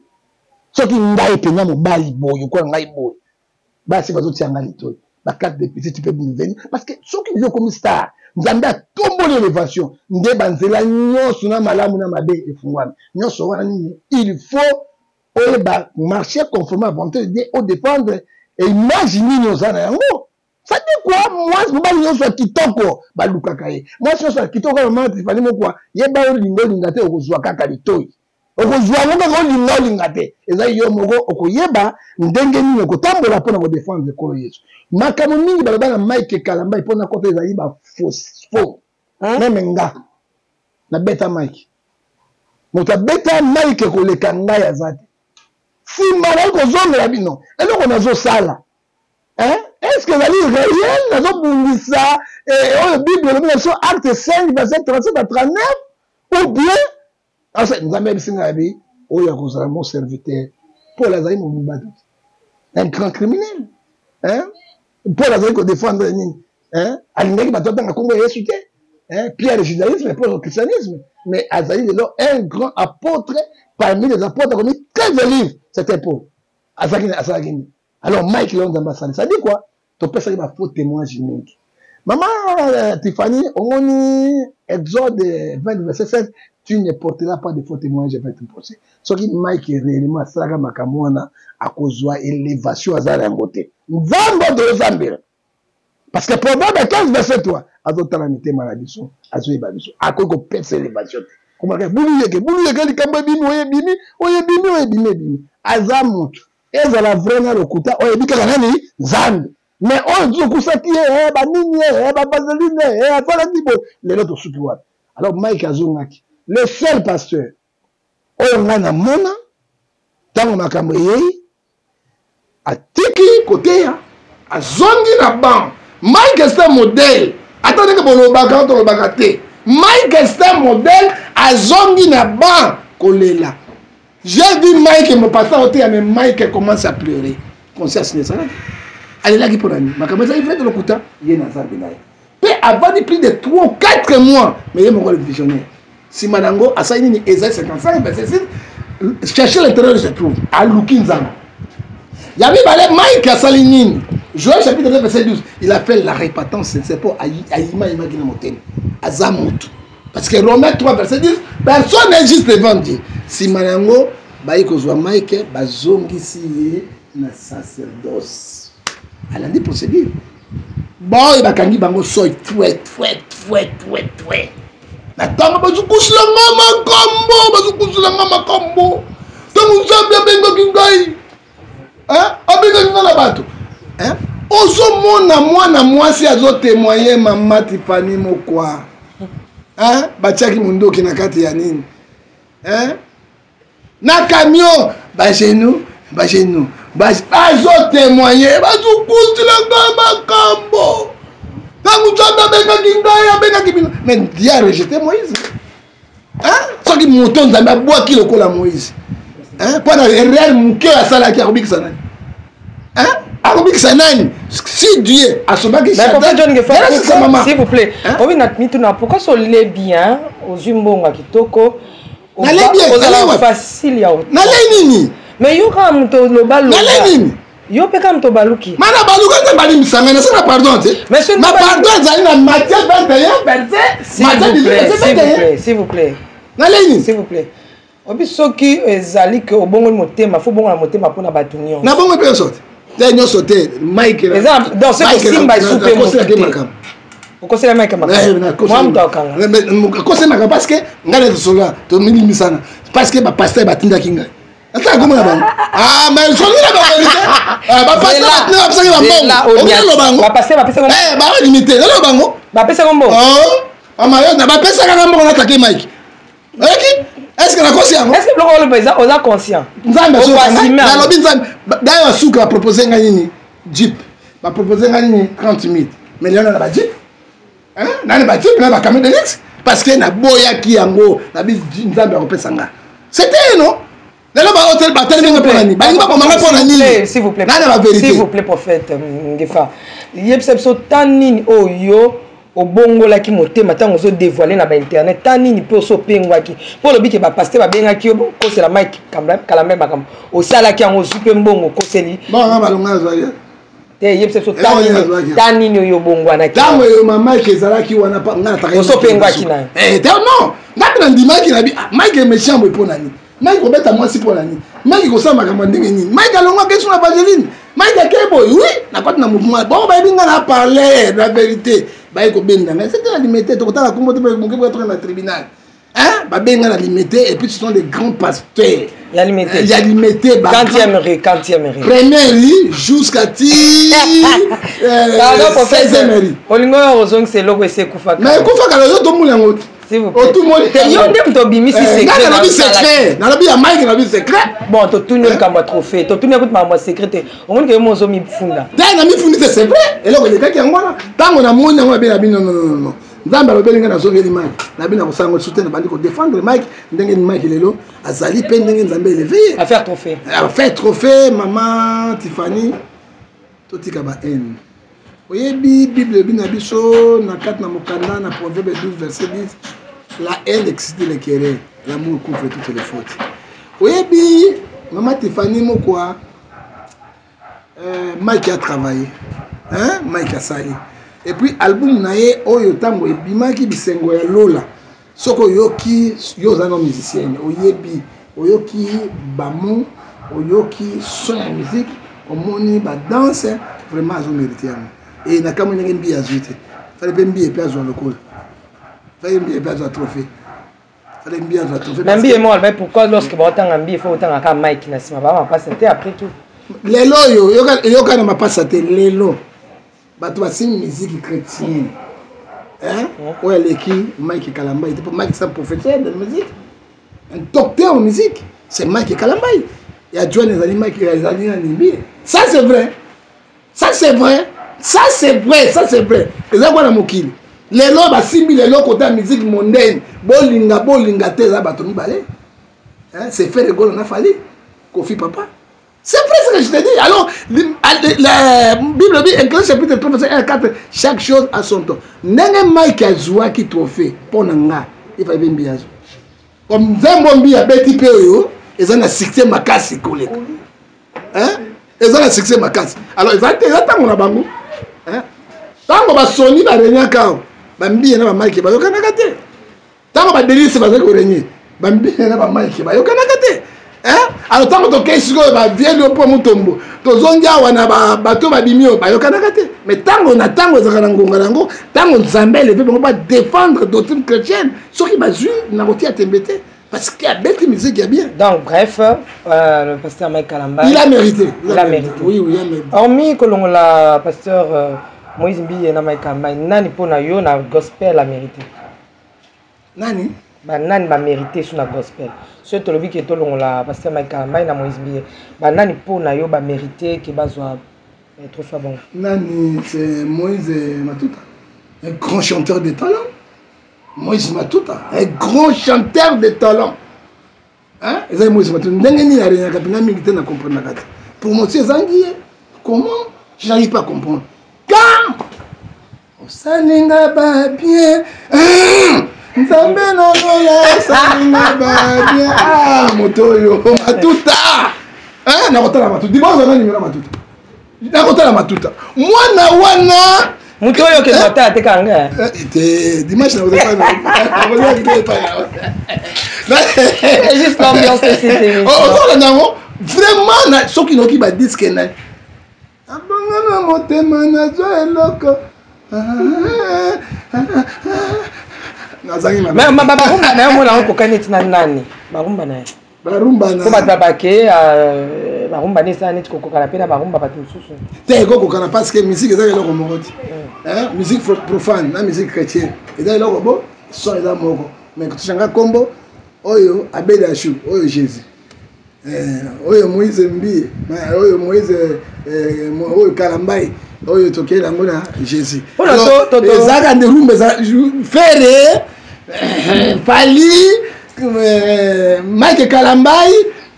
Speaker 1: soki ngai mpenza mobali boye okola ngai boye, basi bazotia ngai litoi, bacarte de petite mpe venir, parce que soki yo okomi star, Nzambe atomboli élévation, nde banzela nyonso na malamu na mabe efungwami nyonso wana. Nini il faut oyeba? Marcher conformément à volonté de Dieu, odépendre image nini oza na yango. Ça dit quoi? Mwasi, mobali nyonso ya kitoko balukaka ye. Mwasi nyonso ya kitoko kaka, mama Tifani mokwa, yeba olinga olinga te, okozwa kaka litoi, okozwa yango kaka, olinga olinga te. Eza yo moko okoyeba ndenge nini okotambola mpona kodefendre ekolo Yesu. Makambo mingi baloba na Mike Kalambay mpona kota ezali bafaux. Même nga nabeta Mike, moto abeta Mike koleka ngai aza te. Nsima nayi kozongela bino eloko nazosala. Est ce que ezali réel? Nazobungisa oyo Bible elobi na biso, Acte 5 verset 37 à 39, ou bien Nzambe ayebisi ngai abi oyo akozala mon serviteur. Paul azali mobimba te, un grand criminel. Paul azali kodefendre nini? Alingaki bato atanga nkombo ya Yesu te. Hein, Pierre judaïsme, Paul christianisme, mais azali lelo un grand apôtre parmi les apôtres akomi 13 livres, c'était Paul. Azalaki asalaki nini? Alors Mike lelo Nzambe asali. Ça dit quoi? Topesaki ba faux témoignage mingi. Maman Tiffany, omoni Exode 20 verset 7, tu ne porteras pas de faux témoignage vers ton prochain. Soki Mike réellement asalaka makambo wana, akozwa élévation aza na yango te. Nzambe oyo tozosambela. Parce que Proverbe 15 verset 3 azotala mitema na biso, azoyeba biso, akoki kopesa elevation te. Komaka bulu yeke, bulu yeke likambo ebimi, oyo ebimi, oyo ebimi, oyo ebimi, ebimi. Aza motu. Ezala vrai na lokuta, oyo ebi kaka nani? Nzambe. Mais oyo tozokusaki ye, eh, banini ye, eh, ba vaseline ye, eh, asalaki boye. Lelo tosuki wapi? Alors Mike azongaki. Le seul pasteur oyo ngai namona ntango makambo eyei atiki koteya azongi na banc. Mike c'est un modèle, ata ndenge bolobaka tolobaka te. Mike c'est un modèle, azongi na banc kolela. J'ai vu Mike mon pasteur oteya, mais Mike commence à pleurer. Conscience nezalaki, alelaki mpo na nini? Makambo ezali vrai lokuta, ye na Nzambe na ye mpe avandi plus de 3 ou 4 mois, mais ye moko le visionnaire nsima na yango asali nini? Esaïe 55 verset 6, chercher l'intérieur se trouve, aluki Nzambe. Ya mibale, Mike asali nini? Joël chapitre 2 verset 12, il a fait la repentance sincère mpo ayima ayimaki na motema, aza motu. Parce que Romains 3 verset 10, personne n'est juste devant Dieu. Nsima na yango bayi kozwa Mike, bazongisi ye na sacerdoce, alandi procédure. Baoyo bakangi bango soi twe twe twe twe twe na ntango bazokusila nga makambo, bazokusila nga makambo. Ntango Nzambe abengaki ngai, abengaki ngai na bato. Ozomona mwana mwasi azotemoye, mama Tifani Mokwa, batiaki mondoki na kati ya nini na camion, bagenou bagenou, bazotemoye, bazokusila nga makambo. Ntango Nzambe abengaki ngai, abengaki bino, mais Dieu a rejeté Moïse. Soki moto Nzambe abwaki lokola Moïse mpo na erreur moke asalaki, akobikisa nani? Akobikisa nani si Dieu asobaki?
Speaker 2: S'il vous plaît, obi na mituna, pourquoi solee bien, ozwi mbongo ya kitoko, ozala facile ya
Speaker 1: nalei nini?
Speaker 2: Mais yo kaka moto oloba.
Speaker 1: Nalei nini?
Speaker 2: Yo mpe kaka moto baluki.
Speaker 1: Mana baluka nde balimbisa ngai, nasala pardon te. Ma pardon ezali na Matthieu 21 verset, Matthieu 18 verset 21.
Speaker 2: S'il vous plaît.
Speaker 1: Nalei nini?
Speaker 2: S'il vous plaît, obi soki ezali ke obongoli motema, fo bongola motema mpona bato nyonso.
Speaker 1: Nabongo mpe nyonso te, te nyonso te, Mike.
Speaker 2: Eza donc soki osimba esu mpe motu te, okosela Mike makambo, mwa moto akanga.
Speaker 1: Akosela makambo parce que ngai na tosola, tomilimisana parce que bapasteur batindaki ngai ata komona bango. Ah, mais soki na bavérité, bapasteur batinda, bapesaki bambongo, okoloba bango.
Speaker 2: Bapasteur bapesaka?
Speaker 1: Balimite naloba bango.
Speaker 2: Bapesaka mbongo?
Speaker 1: Amayo na bapesaka nga mbongo, natake Mike. Oyaki, est ce que nakosi yango?
Speaker 2: Est ce que biloko oloba eza oza conscient?
Speaker 1: Nzambe nalobi, Nzambe dayo asuka bapropose ngai nini? Jeep. Bapropose ngai nini? 30 000. Mais lelo na bajeep nani? Bajeep na bacamion de luxe, parce que naboyaki yango, nabi Nzambe akopesa nga. C'était non, lelo bahotel batelemi nga mpona nini? Balingi baboma nga mpona nini?
Speaker 2: S'il vous plaît.
Speaker 1: Nana bavérité.
Speaker 2: S'il vous plaît, prophète Ngefa, yebisa biso ta nini oyo obongolaki motema ntango ozodévoile na bainternet, ta nini mpe oso opengwaki, mpo olobi ke bapasteur babengaki yo okosela Mike Kalambe makambo, osalaki yango, ozwi mpe mbongo, okoseli. Te, yebisa biso ta nini oyo obongwanaki.
Speaker 1: Ntango eyoma Mike ezalaki wana, nga
Speaker 2: nataka osopengwaki na
Speaker 1: ye? Non, nga mpe nandimaki na bi Mike méchant boye mpo na nini? Mike kobeta mwasi mpo na nini? Mike kosala makambo ya ndenge nini? Mike alongwaki so na vaseline, Mike ake boye. Oui, nakoti na mouvement bongo, bayebi nga na parler la vérité, baye kobenda ngai. C'était na Limete, tokotala kombo te, moke toka na tribunal. Babenga na Limete, et puis ce sont des grands pasteurs.
Speaker 2: Ya Limete?
Speaker 1: Ya Limete.
Speaker 2: Quantième rue, quantième rue?
Speaker 1: Première rue jusqu'à ti
Speaker 2: Pardon.
Speaker 1: 16e rue.
Speaker 2: Olingo oyo ozongisa eloko esi ekufaka.
Speaker 1: Mais ekufaka, ozo tomona yango te.
Speaker 2: Yo nde moto obimisi.
Speaker 1: Secret, nalobi secret, nalobi ya Mike, nalobi secret.
Speaker 2: Bon, totuni likambo ya trophée, totuni akuti makambo ya secret te. Omoni ke yo mo ozomifunda.
Speaker 1: Te, na mifundi te, c'est vrai. Eloko elekaki yango wana, ntango namoni yango, nabe na bino, non, non, non, Nzambe alobeli ngai, nazongeli Mike, nabi na kosala yango lisusu te. Nabandi kodéfendre Mike ndenge Mike lelo azali mpe ndenge Nzambe élevé ye.
Speaker 2: Affaire trophée.
Speaker 1: Affaire trophée, mama Tiffany, totika ba haine. Oyebi Bible elobi na biso na kati na mokanda na Proverbe 12 verset 10, la haine excite les querelles, l'amour couvre toutes les fautes. Oyebi mama Tiffany Mokwa, Mike a travaillé, hein? Mike asali. Et puis album na ye oyo ntango ebimaki bisengo ya Lola, soki oyoki yo oza no musicienne, oyebi, oyoki bamo, oyoki son ya musique, omoni ba danse, vraiment azo mérite yango. Et na kamwe ndenge Mbiye azwi te, fallait mpe Mbiye mpe azwa lokola, fallait Mbiye mpe azwa trophée, fallait Mbiye azwa trophée.
Speaker 2: Mais Mbiye moko alobaki pourquoi lorsque baotanga Mbiye faut otanga kaka Mike na nsima, ba mapasa te après tout.
Speaker 1: Lelo oyo yoka na mapasa te, lelo bato basimbi musique chrétienne, hein? Oyo aleki Mike Kalambay te, po Mike c'est un professeur de musique, un docteur en musique, c'est Mike Kalambay. Ya John ezali Mike, ezali na Mbiye. Ça c'est vrai, ça c'est vrai, ça c'est vrai, ça c'est vrai. Eza kwa na mokili lelo basimbi lelo kota musique mondaine, bolinga bolinga te, eza bato mibale, hein? C'est Ferre Gola na Fally Koffi papa. C'est vrai ce que je te dis. Alors, la Bible dit, Ecclésiaste chapitre 3, verset 1 à 4, chaque chose a son temps. Ndenge Mike azwaki trophée mpo na nga, il fallait Mbiye azwa. Comme nzembo Mbiye abeti mpe oyo, eza na succès makasi koleka. Hein? Eza na succès makasi. Alors, eza te, eza ntango na bango. Hein? Ntango basoni baregnaka awa, ba Mbiye na ba Mike bayokanaka te. Ntango ba Delise bazali koregne, ba Mbiye na ba Mike bayokanaka te. Hein? Alors ntango tokei sikoyo ba vieux mpo Mutombo, tozongi awa na bato babimi oyo bayokanaka te. Mais ntango na ntango ezalaka na ngonga na yango, ntango Nzambe eleve bango ba défendre doctrine chrétienne, soki bazwi na kotia tembe te, parce que abeti musique ya bien.
Speaker 2: Donc bref, le pasteur Mike Kalambay,
Speaker 1: il a mérité.
Speaker 2: Il a mérité.
Speaker 1: Oui, oui, il a mérité.
Speaker 2: Hormis kolongola pasteur Moïse Mbiye na Mike Kalambay, nani pona yo na gospel a mérité?
Speaker 1: Nani?
Speaker 2: Ba nani ba mérité sur na gospel? Soki tolobi ke tolongola pasteur Mike Kalambay na Moïse Mbiye, ba nani pona yo ba mérité ke bazwa trophée bon?
Speaker 1: Nani, c'est Moïse Matuta, un grand chanteur de talent. Moïse Matuta, un grand chanteur de talent. Hein? Ezali Moïse Matuta. Ndenge nini aregnaka mpena mingi te na comprendre kati. Pour moi, c'est ezangi ye. Comment? Je n'arrive pas à comprendre. Quand osalinga ba bien, Nzambe na lola osalinga ba bien. Ah, moto oyo Matuta. Hein? Nakotala Matuta. Dimanche na numéro Matuta. Nakotala Matuta. Mwana wana
Speaker 2: moto oyo okende kotala te kanga.
Speaker 1: Te, dimanche na kozala na.
Speaker 2: Juste l'ambiance de cette émission.
Speaker 1: Ozolanda yango vraiment na soki noki ba disque na abonga na motema nazwa eloko. Nazangi mabe.
Speaker 2: Mais barumba na yo mona okoka neti na nani? Barumba na ye.
Speaker 1: Barumba na
Speaker 2: Po bato babake, barumba na esala neti kokokana mpe na barumba bato mosusu.
Speaker 1: Te, ekokokana parce que musique eza eloko moko te. Hein? Musique profane na musique chrétienne eza eloko bo son eza moko. Mais tochanga kombo oyo Abed Achou, oyo Jésus. Oyo Moïse Mbiye, oyo Moïse oyo Kalambay, oyo tokei yango na Jésus.
Speaker 2: Mpona
Speaker 1: Alors, ezalaka nde rumba eza Ferre, Fally, Mike Kalambay,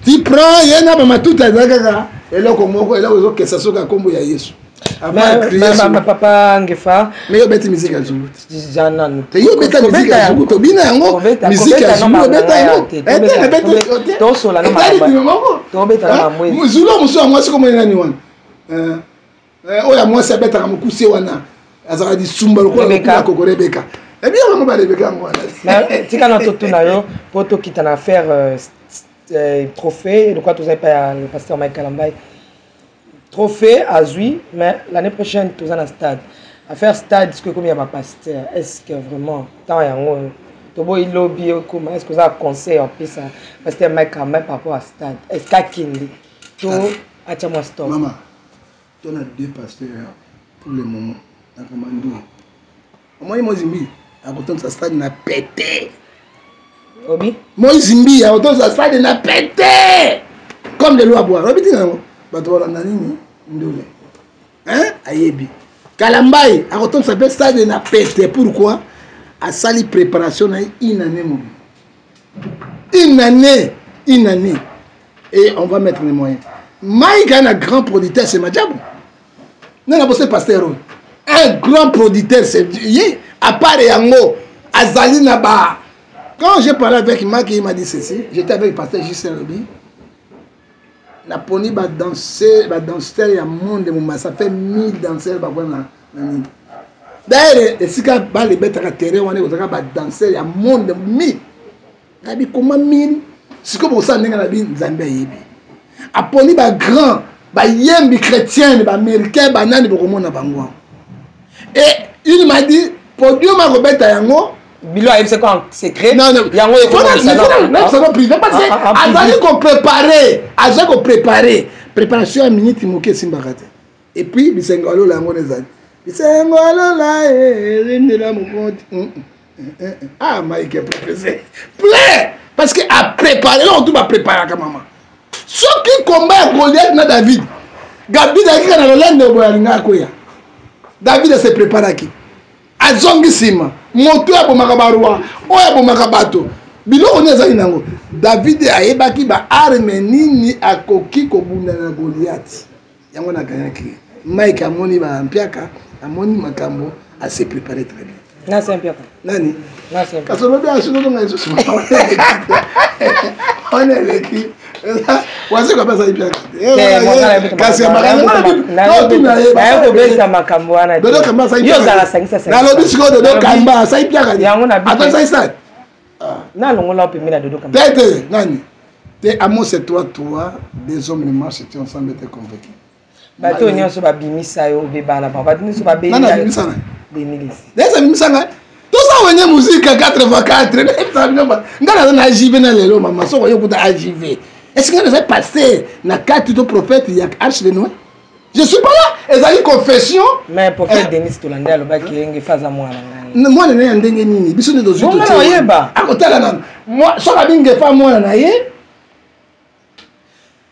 Speaker 1: tu prends ye na ba Matuta, eza kaka eloko moko, eloko ezokesa soki ya kombo ya Yesu. Avant
Speaker 2: Mais,
Speaker 1: ya crier
Speaker 2: mais,
Speaker 1: sur
Speaker 2: mais, papa Ngefa,
Speaker 1: Mais yo beti musique ya Zulu.
Speaker 2: Jana, nous.
Speaker 1: Te yo beta musique ya Zulu, tobina yango,
Speaker 2: Kobeta,
Speaker 1: musique ya
Speaker 2: kobeta
Speaker 1: Zulu,
Speaker 2: na
Speaker 1: obeta
Speaker 2: mama
Speaker 1: yango.
Speaker 2: ya te,
Speaker 1: Eh, te,
Speaker 2: tobeta,
Speaker 1: na beti,
Speaker 2: tobeta,
Speaker 1: te.
Speaker 2: tosola na
Speaker 1: Etali
Speaker 2: mama.
Speaker 1: bino moko.
Speaker 2: Tobeta na
Speaker 1: Hein?
Speaker 2: mama mwezi.
Speaker 1: Zulu mosusu ya mwasi komona nani wana? Oyo ya mwasi abetaka mokuse wana, azalaka lisumba lokola
Speaker 2: Rebecca.
Speaker 1: lokola koko Rebecca. Eh bien, bango ba Rebecca yango wana.
Speaker 2: Mais, tika na totuna yo, po tokita na affaire trophée, lokola tozali pa ya le pasteur Mike Kalambay. Trophée azwi, mais l'année prochaine toza na stade. Affaire stade, ce que comme il y a ma pasteur, est-ce que vraiment tant yango toboyi lobby okoma, est-ce que ça conseil en plus ça pasteur Mike Kalambay par rapport à stade? Est-ce qu'akindi to atia moi stop?
Speaker 1: Maman, on a deux pasteurs pour le moment. Na commando. Moi Moïse Mbiye, à côté de sa stade na pété.
Speaker 2: Obi?
Speaker 1: Moïse Mbiye, à côté de sa stade na pété. Comme de l'eau à boire. Obi tinga ngo. Bato balanda nini? Ndule. Hein? Ayebi. Kalambay, à côté de sa stade na pété. Pourquoi? Asali préparation na une année mon. Une année, une année. Et on va mettre les moyens. Mike un grand producteur, c'est Madjabou. Non, non, c'est pasteur. Un grand producteur, c'est ye. À part yango, azali na ba. Quand j'ai parlé avec Maki, il m'a dit ceci. J'étais avec le pasteur Justin Lobi. Naponi ba danseur, ba danseur ya monde moma, ça fait 1000 danseurs ba na nini. D'ailleurs, esika balebetaka terrain wana ekozalaka ba danseur ya monde 1000. Nabi koma 1000 sikoyo bokosala ndenge na bi Nzambe ayebi. Aponi ba grand bayembi chrétienne, ba américain, banani bokomona bango awa. Et il m'a dit podium akobeta yango
Speaker 2: bilo ayebisa ko en secret.
Speaker 1: Non, non.
Speaker 2: Yango
Speaker 1: ekomonisano privé parce que azali koprépare, azali koprépare préparation ya minute moke esimbaka te. Et puis bisengo alola yango ezali bisengo alola erindela mokonti. Ah, Mike professeur plein parce que apréparé eloko tu bapréparaka mama. Soki combat ya Goliath na David, David ayaki kaka na lolendo boye alingaka koya. David ase préparaki, azongi nsima. Moto oyo abomaka baroi, oyo abomaka bato, biloko nini azalaki nango. David ayebaki ba arme nini akoki kobunda na Goliath, yango na ganyaki. Mike amoni ba mpiaka, amoni makambo, ase préparé très bien.
Speaker 2: Na se mpiaka
Speaker 1: nani kasi olobi asunozonga lisusu wana eleki wazeko ape azali mpiaka.
Speaker 2: Kasi kobeta makambo wana.
Speaker 1: Dodo Kamba asali.
Speaker 2: Yo ozala sangisa.
Speaker 1: Nalobi sikoyo Dodo Kamba asali mpiaka. Ata asali stade.
Speaker 2: Nalongola pembeni na Dodo Kamba.
Speaker 1: Te te, nani te. Amos 3 3, des hommes ne marchent ensemble étaient convaincus.
Speaker 2: Bato nyonso babimisa yo obebana bango, bato nyonso
Speaker 1: babimisa abimisa ngai. Toza Wenge Musica 4x4 ngai naza na AJV na lelo mama. Soko yo kuta AJV, est ce que ngai naza pasteur na kati to prophète ya Arche de Noé? Je suis pas là, ezali confession.
Speaker 2: Mais prophète Denis Tolande alobaki ye Ngefa aza mwana ngai.
Speaker 1: Mwana na ye ya ndenge nini? Biso nde tozwi.
Speaker 2: Oyeba.
Speaker 1: Akotala nano soki abi Ngefa mwana na ye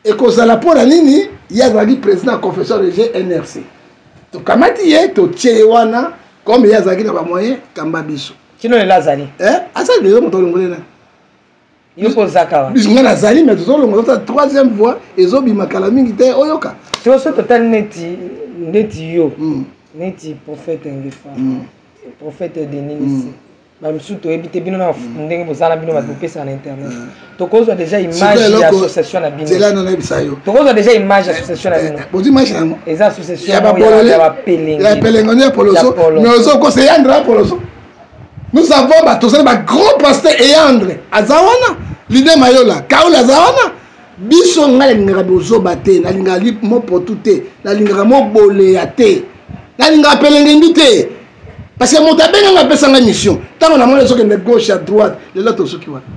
Speaker 1: ekozala mpo na nini? Ye azalaki président ya confession religieuse NRC. Tokamati ye, totie ye wana comme ye azalaki na bamoyen kamba biso.
Speaker 2: Kino lelo azali.
Speaker 1: Azali lelo moto alongoli na
Speaker 2: Yo mpo ozaka
Speaker 1: wa biso. Ngai nazali, mais tozolongola tota troisième voie ezobima kala mingi te, oyoka.
Speaker 2: So totali neti yo, neti prophète Ngefa, prophète Denis Lesi, bamisusu toyebi te bino na ndenge bozala bino bato bopesaka na internet. Tokozwa déjà image ya association na bino.
Speaker 1: Zela nayebisa yo.
Speaker 2: Tokozwa déjà image ya association na bino.
Speaker 1: Bozwi image yango.
Speaker 2: Eza association ya bapelenge.
Speaker 1: Ya pelenge ya poloso, mais ozokosa eyandre ya poloso. Nous avons bato tozali ba grand pasteur eyandre aza wana, leader Mayola Kaula aza wana. Biso ngai nalingaka bozoba te, nalingaka mopotu te, nalingaka moboleya te, nalingaka pelengendu te, parce que moto abenganga apesanga mission. Ntango namoni ezokende gauche à droite, lelo tosuki wapi?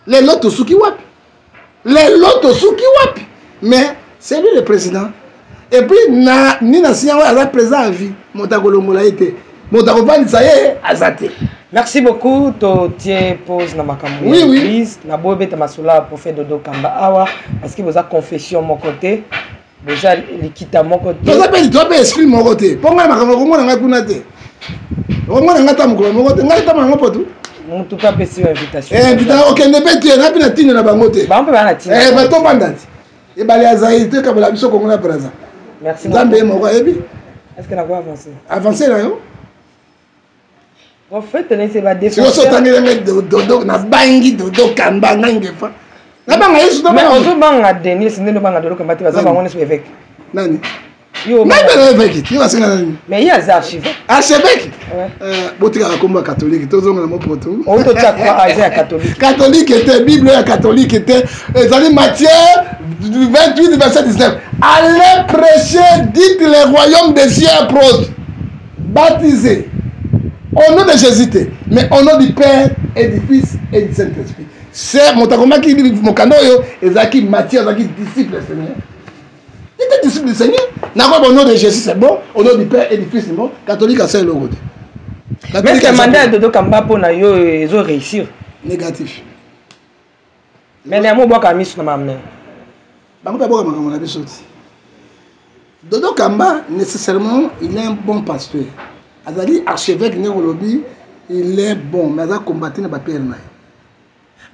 Speaker 1: Lelo tosuki wapi? Lelo tosuki wapi? Mais c'est lui le président. Et puis na nini asi yango aza président à vie, moto akolongola ye te, moto akovandisa ye aza te.
Speaker 2: Merci beaucoup. Totie pause na makambo ya église. Na boyebeta masolo ya prophète Dodo Kamba awa parce que boza confession moko te, boza likita moko te.
Speaker 1: Toza mpe, toza mpe esprit moko te, mpo ngai makambo okomona ngai kuna te, okomona ngai ta mokolo moko te, ngai tama yango potu.
Speaker 2: Motu mpe apesi yo invitation.
Speaker 1: Invitation okende mpe te, ngai mpe na ntina na bango te.
Speaker 2: Bango mpe baa na ntina.
Speaker 1: Batobanda te ebale ya Zaire te, kabola biso Kongo na Braza.
Speaker 2: Merci.
Speaker 1: Nzambe ye moko ayebi.
Speaker 2: Est ce que nako avancer?
Speaker 1: Avance na yo.
Speaker 2: Prophète nese ba
Speaker 1: défenseur. Sikoyo otangeli ngai Dodo, nabangi Dodo Kamba, ngai Ngefa nabanga Yesu.
Speaker 2: Mais ozobanga Denis ndenge obanga Dodo Kamba te, baza bango nyonso évêque.
Speaker 1: Nani? Ngai mpe na évêque, yo basenga nani?
Speaker 2: Mais ye aza archevêque.
Speaker 1: Archevêque, botikaka kombo ya catholique, tozonga na mopoto.
Speaker 2: Ototia croix eza ya catholique.
Speaker 1: Catholique te, Bible ya catholique te, ezali Matthieu 28 verset 19: allez prêcher, dites le royaume des cieux est proche, baptisez au nom de Jésus te, mais au nom du Père et du Fils et du Saint-Esprit. C'est moto akomaki mokanda oyo ezalaki Matthieu, azalaki disciple Seigneur. Il était disciple du Seigneur. Nakoyeba au nom de Jésus c'est bon, au nom du Père et du Fils c'est bon. Catholique asala eloko te.
Speaker 2: Mais ce mandat ya Dodo Kamba mpo na yo ezo réussir?
Speaker 1: Négatif.
Speaker 2: Mais na yango obwaka miso na mamne.
Speaker 1: Bango mpe aboka makambo na biso ti. Dodo Kamba, nécessairement il est un bon pasteur, azali archevêque ndenge olobi, il est bon, mais aza combattre na bapere na ye,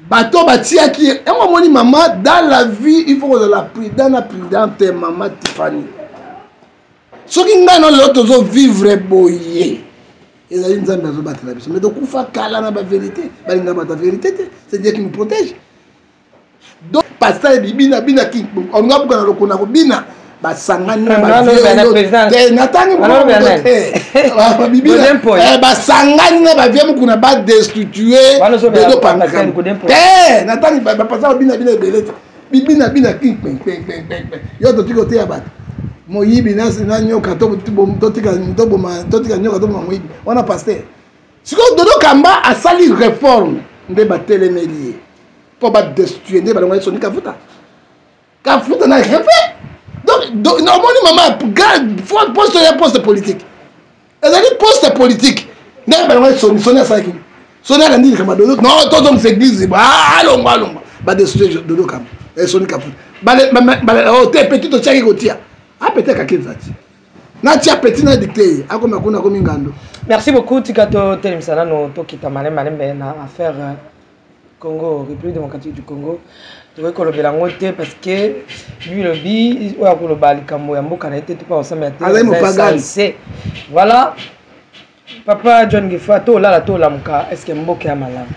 Speaker 1: bato batiaki ye yango. Omoni mama, dans la vie il faut kozala prudent na prudente. Mama Tiffany. Soki ngai na lelo tozovivre boye, ezali Nzambe azobatela biso. Mais tokufa kala na baverité, balingaka bato ya vérité te. C'est Dieu qui nous protège. Donc pasteur bibina bina ki olinga buka na lokona kobina, basangani na natangi te, basangani na bavie mokuna, badestitue Dodo te. Natangi bapasa babina bina ebele te, bibina bina ki kpenkpenkpenkpe. Yo totika oteya bato moyibi na nyoka, totika nyoka, toboma moyibi wana pasteur. Sikoyo Dodo Kamba asali réforme nde batelemeli ye mpo badestitue, nde balongaki Soni Kafuta. Kafuta na reve. Donc omoni mama, poste ya poste politique ezali poste politique ndenge balongaki Soni. Soni asalaki, Soni alandi likambo ya Dodo. Non, tozongisa église, alongwa, alongwa, badestitue Dodo Kamba, Soni Kafuta te. Petit totiaki kotia apete kaki ezati natia petit na dicte ye akoma kuna, akomi ngando.
Speaker 2: Merci beaucoup. Tika totelemisa nano, tokita malembe malembe na affaire Congo, République démocratique du Congo. Tokoki kolobela yango te parce que bilobi oyo akoloba likambo ya mboka na ye te, topa kosambela te.
Speaker 1: Azali mopagani.
Speaker 2: Voilà, papa John Ngefa, tolala, tolamuka, est ce que mboka ya malamu?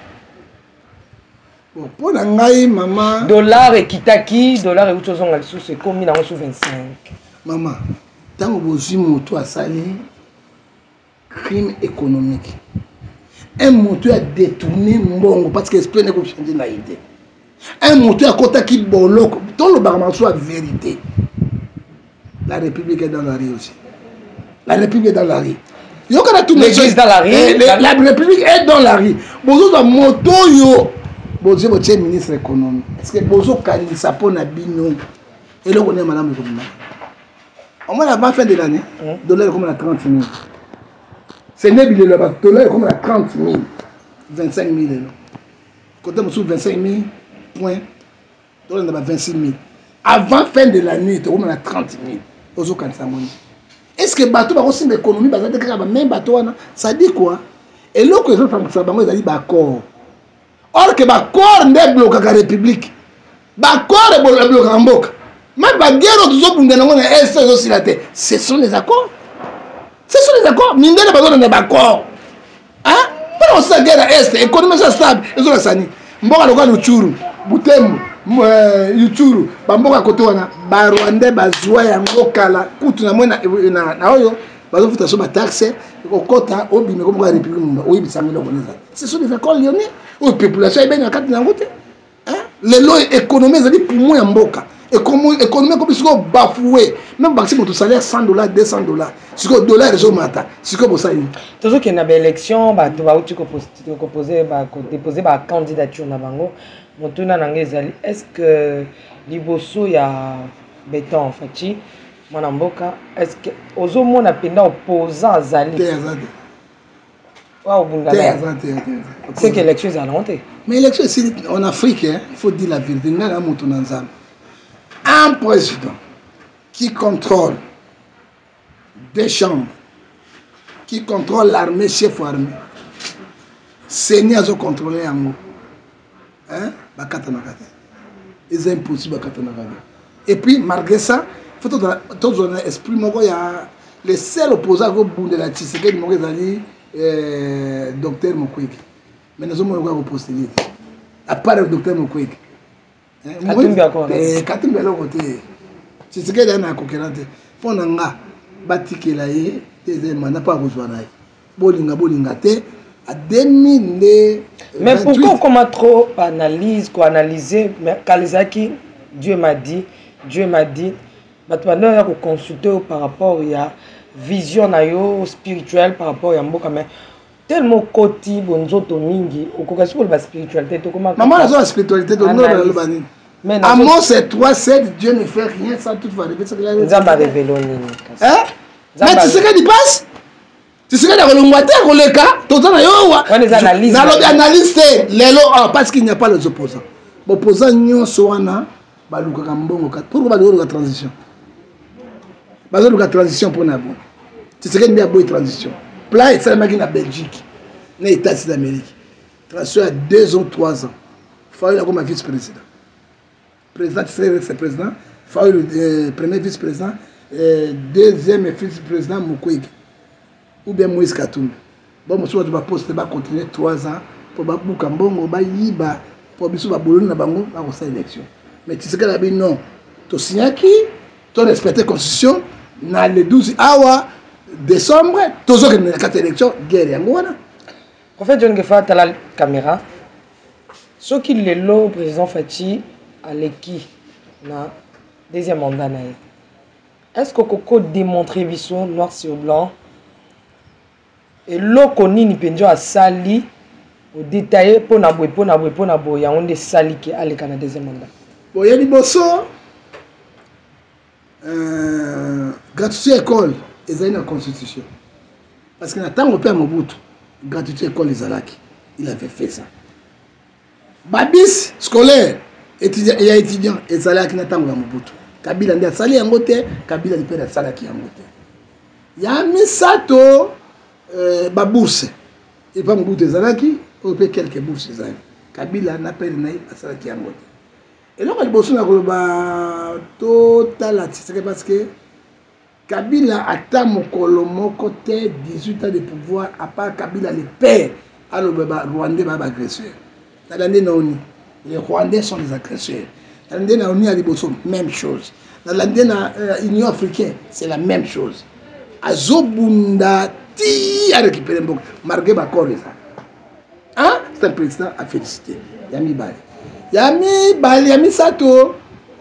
Speaker 1: Mpo na ngai, mama,
Speaker 2: dollar ekitaki, dollar euti ozonga lisusu, ekomi nango su 25.
Speaker 1: Mama, ntango bozwi moto asali crime économique, un moto ya détourné mbongo, parce que esprit nekochange na ye te, un moto akotaki boloko, tolobaka maso ya vérité. La République est dans la rue aussi, la République est dans la rue. Yokana
Speaker 2: tout. L'église dans la rue.
Speaker 1: Eh, la République est dans la rue. Bozozwa moto oyo bozwi, botie ministre économie, est ce que bozokanisa mpo na bino eloko nde malamu ekobima? Omona, avant fin de l'année, dollar ekoma na 30 000. Ce n'est bilelo ya bato. Dollar ekoma na 30 000, 25 000 lelo, kote mosusu 25 000 point, tolanda ba 26 000. Avant fin de l'année tokoma na 30 000. Ozokanisa yango nini? Est ce que bato bakosimba économie baza te? Kaka bameme bato wana. Ça dit quoi? Eloko ezosangisa bango ezali baaccord, or que baaccord nde eblokaka république, baaccord eblokaka mboka. Même baguerre oyo tozobunda nango na Est ezosila te, ce sont les accords, ce sont les accords. Mindele bazolanda baaccord mpona kosala guerre ya Est. Économie eza stable, ezolakisa nini? Mboka lokola Rutshuru, Butembo, Rutshuru, bamboka kote wana, Barwandais bazwa yango kala. Kutu na moi na oyo bazofuta so bataxe, okota obima komoko ya république mumba, oyebisango eloko neza. Ce sont des accords lyonnais oyo population ayebeni na kati na yango te. Lelo économie ezali poumon ya mboka. Économie ekomi sikoyo bafoué. Même bakisi moto salaire 100 $, 200 $, sikoyo dollar ezomata. Sikoyo bosali nini?
Speaker 2: Tozokende na baélection, bato bauti kopose, kodépose bacandidature na bango. Motuna na ngai ezali: est ce que liboso ya béton Fatshi, mwana mboka, est ce que ozomona mpenza opposant azali?
Speaker 1: Te, aza te.
Speaker 2: Oyo obunda?
Speaker 1: Te, aza te.
Speaker 2: C'est que élection ezala nango te.
Speaker 1: Mais élection esili en Afrique, hein, il faut dire la vérité. Ngai na moto na Nzambe, un président qui contrôle deux chambres, qui contrôle l'armée, chef armée, CENI azocontrôle yango, hein? Bakatanaka te, eza impossible, bakatanaka te. Et puis malgré ça, faut tozwa na esprit moko ya le seul opposant akobundela Tshisekedi moko ezali docteur Mukwege. Mais nazomona koya kopostule te, à part docteur Mukwege.
Speaker 2: Katumbi akona.
Speaker 1: Katumbi eloko te. Tshisekedi ana akokela te. Mpo na nga, batikela ye te, eza mandat mpo akozwa na ye. Bolinga bolinga te, a 2000 nde.
Speaker 2: Mais pourquoi okoma trop analyse, koanalyse? Mais kala ezalaki "Dieu m'a dit, Dieu m'a dit". Bato bando ya koconsulte yo par rapport ya vision na yo spirituelle par rapport ya mboka, mais tellement okoti bonzoto mingi, okoka soki koloba spiritualité, tokoma.
Speaker 1: Mama, nazo la spiritualité, toloba nini? Amos 3 7: Dieu ne fait rien sans toutefois révéler ce qu'il a.
Speaker 2: Nzambe arévéler nini?
Speaker 1: Hein? Mais Tshisekedi passe, Tshisekedi akolongwa te, akoleka, toza na yo awa. Nalobi analyse te lelo awa parce qu'il n'y a pas les opposants. Boopposant nyonso wana balukaka mbongo. Pourquoi bazoluka transition? Bazoluka transition mpona bon Tshisekedi nde aboyi transition. Plan esalemaki na Belgique, na États-Unis d'Amérique, transition ya 2 ans, 3 ans. Fayulu akoma vice président, président Tshisekedi reste président, Fayulu premier vice président. Deuxième vice président Mukwege ou bien Moïse Katumbi. Bon, mosusu bato baposte bacontinue 3 ans mpo babuka mbongo, bayiba, mpo biso baboloni na bango bakosala élection. Mais Tshisekedi abi non, tosignaki, to respecte constitution na le 12 awa décembre tozokende na kati ya élection, guerre yango wana.
Speaker 2: Prophète John Ngefa, tala caméra. Soki lelo président Fatshi aleki na deuxième mandat na ye, est-ce que okoko démontrer biso noir sur blanc eloko nini mpenza asali odetaille mpo na boye, mpo na boye, mpo na boye, yango nde esali ke aleka na deuxième mandat?
Speaker 1: Bon, ya liboso, gratuité école ezali na constitution, parce que na ntango mpe ya Mobutu gratuité école ezalaki, il avait fait ça. Babis scolaire ya étudiant ezalaki na ntango ya Mobutu, Kabila nde asali yango te, Kabila mpe asalaki yango te. Ya misato, babourse epa Mobutu ezalaki, oyo mpe quelque bourse ezali, Kabila na pere na ye asalaki yango te. Eloko ya liboso na koloba, totala Tshisekedi, parce que Kabila ata mokolo moko te, 18 ans de pouvoir, à part Kabila le père, aloba ba Rwandais ba agresseur. Nalandi na ONU, les Rwandais sont des agresseurs. Nalandi na ONU ya liboso, même chose. Nalandi na Union africaine, c'est la même chose. Azobunda ti a récupérer mboka malgré baccord eza. Hein? C'est un président à féliciter. Ya mibale. Ya mibale, ya misato,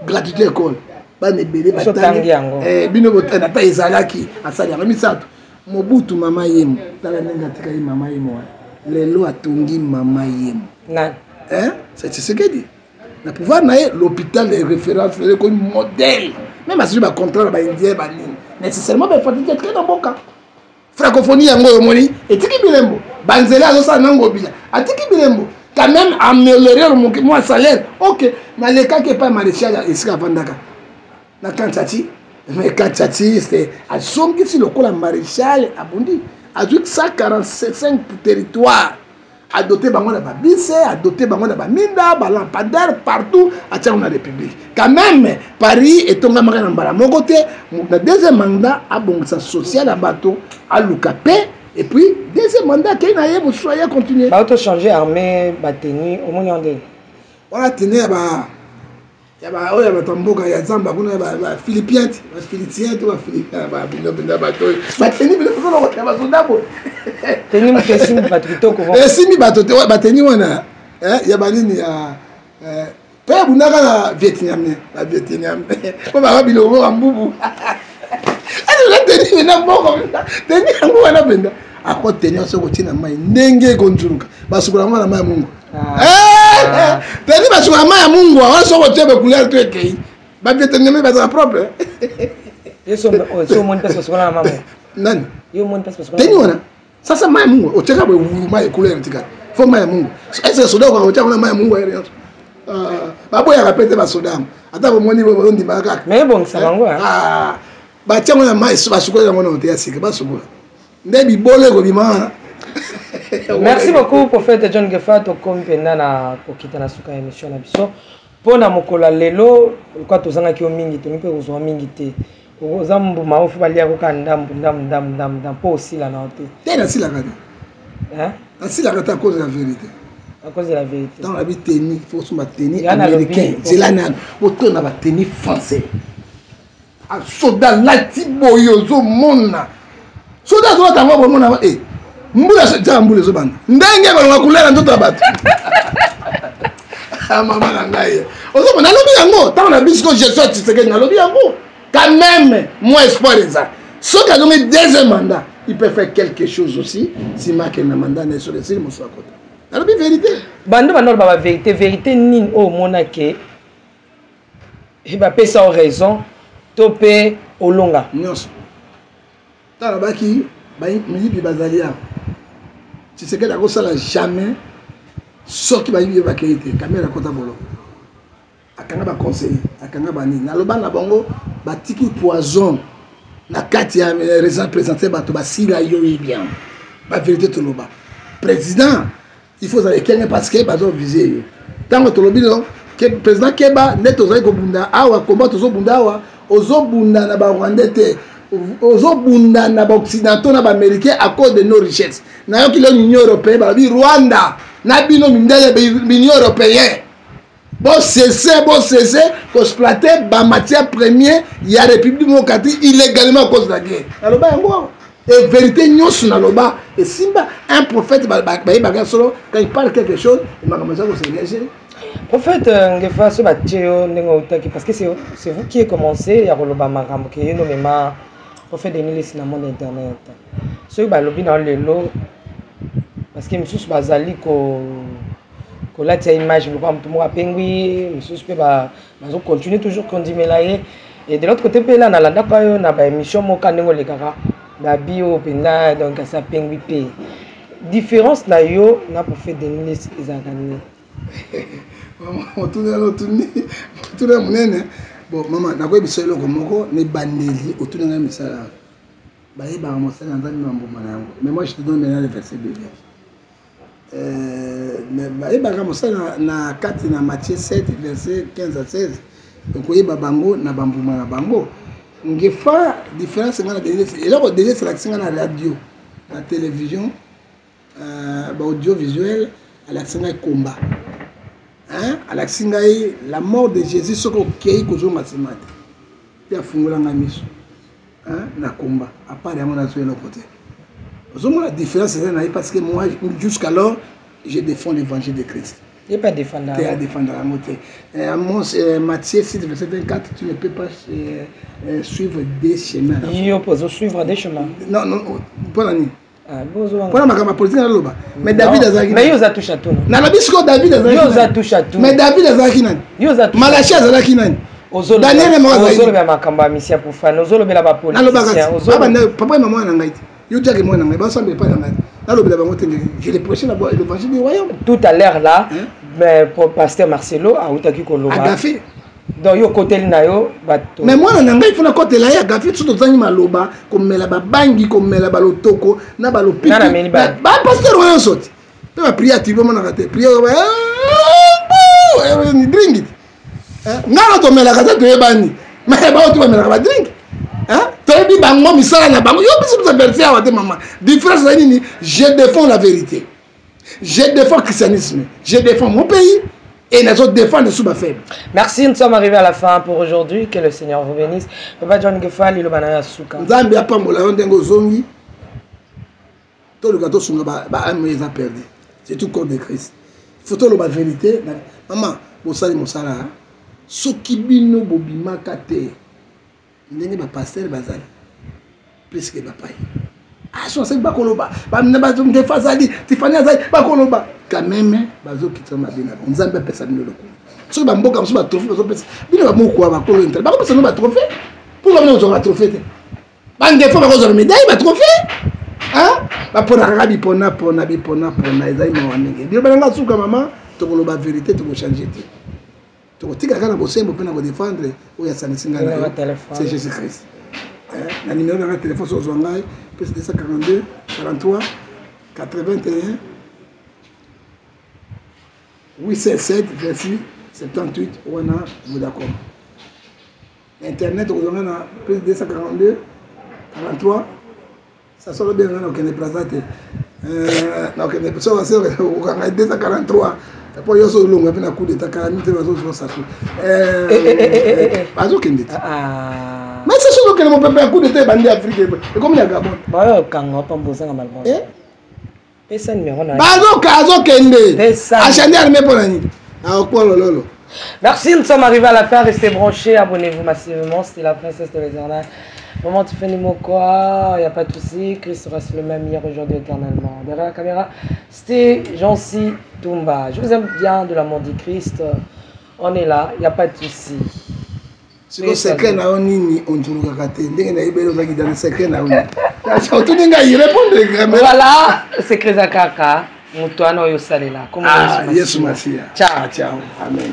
Speaker 1: gratuité école. Bana ebele
Speaker 2: batangi yango.
Speaker 1: Bino botana ata ezalaki asali yango. Misato, Mobutu mama yemo, tala ndenge atikali mama yemo wana. Lelo atongi mama yemo.
Speaker 2: Nani?
Speaker 1: Hein? C'est Tshisekedi. Na pouvoir na ye, l'hôpital de référence lelo ekomi modèle. Même azwi ba contrat na ba indien ba nini. Nécessairement ba fatigue etikali na mboka. Francophonie yango oyo omoni etiki bilembo, banzela azosala na Ngobila atiki bilembo, quand même améliorer mwa salaire. Ok, nalekaki epai maréchal esika avandaka na Kansati, mais Kansati c'est azongisi lokola maréchal abundi, azwi 145 territoire, adote bango na babise, adote bango na baminda, balampadaire partout, atiango na république. Quand même Paris etongamaka na mbala moko te. Na deuxième mandat abongisa social ya bato, aluka pe, et puis deuxième mandat akei na ye, mosusu aye continue.
Speaker 2: Baoto changer armée, bateni omoni yango ndenge
Speaker 1: wana tene ya ba ya ba oyo ya bato ya mboka ya zamba kuna, ya baphilippien te, baphilipien to baphilippien, babino mpenza bato oyo bateni bino tozolokota basoda boye.
Speaker 2: Teni moto esimbi bato kitoko.
Speaker 1: Esimbi bato te bateni wana ya banini ya mpe abundaka na Vietnamien, bavietnamien mpo baka biloko ya mbubu. Azola teni mpenza moko mpenza, teni yango wana mpenza akoteni soki otie na mai ndenge ekonzuluka, basukola yango na mai ya mungu. Teni basukola mai ya mungu wana, soki otie bacouleur to ekei, bavietnamien bazala propre. Nani teni wana sasa mai ya mungu otiaka boye, mai couleur etikala, fo mai ya mungu. Est-ce soda okoka kotia kuna mai ya mungu? Ayere nyonso baboyaka pe te basoda yango, ata bomoni ondimaka kaka.
Speaker 2: Mais ebongisa bango.
Speaker 1: Batia yango na mai, basukola yango nano te ya sika, basukola nde bibolo ekobima wana.
Speaker 2: Merci beaucoup, prophète John Gefa. Tokomi mpenza na kokita na suka ya émission na biso mpo na mokolo ya lelo. Lokola tozangaki yo mingi, tongi mpe kozwa mingi te. Oza mbuma oyo fo balia koka ndambu ndambu ndambu ndambu ndambu mpo osila na yo te.
Speaker 1: Te, nasilaka te, nasilaka te à cause de la vérité.
Speaker 2: À cause de la vérité.
Speaker 1: Ntango nabi teni, fo osomba teni américain, nzela nano otona bateni français. Soda lati boye, ozomona soda azolata yango, bomona e mbula tiaka mbula ezobanda ndenge balonga kulela nzoto ya bato. Mama na ngai, ozomona, nalobi yango ntango na biso gestion ya Tshisekedi, nalobi yango quand même, moi espoir eza soki azongi deuxième mandat, il peut faire quelque chose aussi. Nsima akende na mandat na ye, soki esili, mosusu akota. Nalobi vérité.
Speaker 2: Bando bando oloba bavérité, vérité nini oyo omonake bapesa yo raison to mpe olonga?
Speaker 1: Nyonso. Tala, baki miyibi bazali awa, Tshisekedi akosala jamais soki bayibi ye bakei te. Kamerhe akota boloko, akanga baconseiller, akanga banini. Naloba na bango, batiki poison na kati ya résidence présidentielle, bato basila yo ye bien. Bavérité toloba, président il faut ozala ekenge parce que bazovise yo. Ntango tolobi no Ke, président Keba nde tozali kobunda awa, combat tozobunda awa, ozobunda na ba Rwandais te, ozobunda na ba occidentaux na ba américains à cause de nos richesses. Nayoki lelo Union européenne balobi Rwanda na bino mindele Union européenne bosese bosese koexploite bamatière première ya République démocratique illégalement à cause de la guerre. Naloba yango awa et vérité nyonso naloba esimba. Un prophète bayebaka solo quand il parle quelque chose, makambo eza kosengage.
Speaker 2: Prophète Ngefa, so batie yo ndenge outaki, parce que c'est vous qui avez commencé ya koloba makambo ke ye nomema prophète Denis Lessie na monde internet. Soki balobi na yo lelo, parce que misusu bazali ko kolatia image lokola motu moko apengwi, misusu mpe bazocontinue toujours kondimela ye, et de l'autre côté mpe la nalandaka yo na baémission moko ndenge olekaka babi oyo mpenza, donc asi apengwi mpe. Différence na yo na prophète Denis Lessie ezalaka nini?
Speaker 1: Otuni otuni otuni monene. Bon mama, nakoyebisa eloko moko na ebandeli. Otuni ngai misala, bayebaka mosala ya Nzambe bambuma na yango. Mais moi, je te donne maintenant le verset biblique. Bayebaka mosala na kati na Matthieu 7 verset 15 à 16, okoyeba bango na bambuma na bango. Ngefa, différence ngai na Denis, eloko Denis alakisi ngai na radio, na télévision, baaudiovisuel, alakisi ngai komba, alakisi ngai la mort de Jésus. Soki okei kozonga nsima te, mpe afungola ngai miso na komba. À part yango, nazwa eloko te. Ozomona différence eza na ye, parce que moi, jusqu'alors, je défends l'évangile de Christ.
Speaker 2: Ye mpe adefendaka.
Speaker 1: Te, adefendaka yango te. Amos, Matthieu 6 verset 24, tu ne peux pas suivre des chemins.
Speaker 2: Yo mpo ozosuivre des chemins.
Speaker 1: Non, non, mpona nini? Mpona makambo ya politike naloba. Mais David azalaki
Speaker 2: Mais yo oza touche à tout.
Speaker 1: Nalobi sikoyo, David
Speaker 2: azalaki. Oza touche à tout.
Speaker 1: Mais David azalaki nani? Malachi azalaki nani?
Speaker 2: Daniel moko azalaki. Makambo ya misia profane, ozolobela bapoliticien.
Speaker 1: Papa na mwana na ngai te, yo tiaki mwana na ngai, basambela epai na ngai, nalobela bango te. Je le prêche l'évangile du royaume.
Speaker 2: Tout à l'heure là, mais pasteur Marcelo autaki koloba
Speaker 1: agafe.
Speaker 2: Donc yo okoteli na yo bato.
Speaker 1: Mais mwana na ngai, fona kotela ye agafe. So tozangi maloba, komela babangi, komela balotoko na balopiki, bapasteur oyo nyonso te, mpe baprière tibi omonaka te, prière drink te. Ngai na tomelaka te, toyebani. Mais bao te bamelaka badrink, toyebi bango misala na bango. Yo biso biso verset awa te mama. Différence ezali nini? Je défends la vérité, je défends christianisme, je défends mon pays et nazo défendre sous ma faible.
Speaker 2: Merci, nous sommes arrivés à la fin pour aujourd'hui. Que le Seigneur vous bénisse. Papa John Ngefa, liloba na ya suka.
Speaker 1: Nzambe apambola yo ndenge ozongi. Toluka tosunga baâme eza perdu, c'est tout corps de Christ. Faut toloba vérité. Mama, bosali mosala. Soki bino bobimaka te ndenge bapasteur bazali plus que bapai so asali, bakoloba Ngefa azali, Tifani azali, bakoloba quand même, bazokitisa mabe na bango. Nzambe apesa bino lokumu. Soki bamboka mosusu batrophée bazopesa bino, bamokwa bakolo intérêt bakopesa bino batrophée. Pourquoi bino kozwaka batrophée te? Bangefa bakozwa médaille, batrophée baponaka kaka bipona pona bipona pona. Ezali mawa mingi. Biloba nanga suka mama, tokoloba vérité, tokochange te, tokotika kaka na bosembo mpe na kodéfendre oyo asangisi ngai na yo, c'est Jésus Christ. Na numéro nanga téléphone, so ozwa ngai, plus 242 43 81 877 26 78, wana Vodacom. Internet, okozwa ngai na plus 242 43. Sasolo benga ngai, nakokende Plaza te, nakokende so okanga 243 po yo so olongwa mpe na coup d'état kala te, bazozwa Sasu bazokende te. Mais Sasu ozokende, mopepe ya coup d'état ebandi Afrique, ekomi na Gabon.
Speaker 2: Bayokanga pambo ozanga malbon. Pesa numéro na.
Speaker 1: Bazoka azokende achandi armé mpo na nini aokpolo lolo.
Speaker 2: Merci, nous sommes arrivés à la fin. Restez branchés, abonnez-vous massivement. C'était la princesse de l'éternel. Maman Tiffany Mokwa, il n'y a pas de souci. Christ reste le même hier, aujourd'hui, éternellement. Derrière la caméra, c'était Jancy Toumba. Je vous aime bien de l'amour du Christ. On est là, il n'y a pas de souci.
Speaker 1: Siko secret na yo nini onzulukaka te ndenge nayebeli ozalaki dans secret na yo nini? Otuni ngai, répondre.
Speaker 2: Voilà, secret eza kaka moto wana oyo osalela.
Speaker 1: Yesu Masiya.
Speaker 2: Ciao.
Speaker 1: Ciao, amen.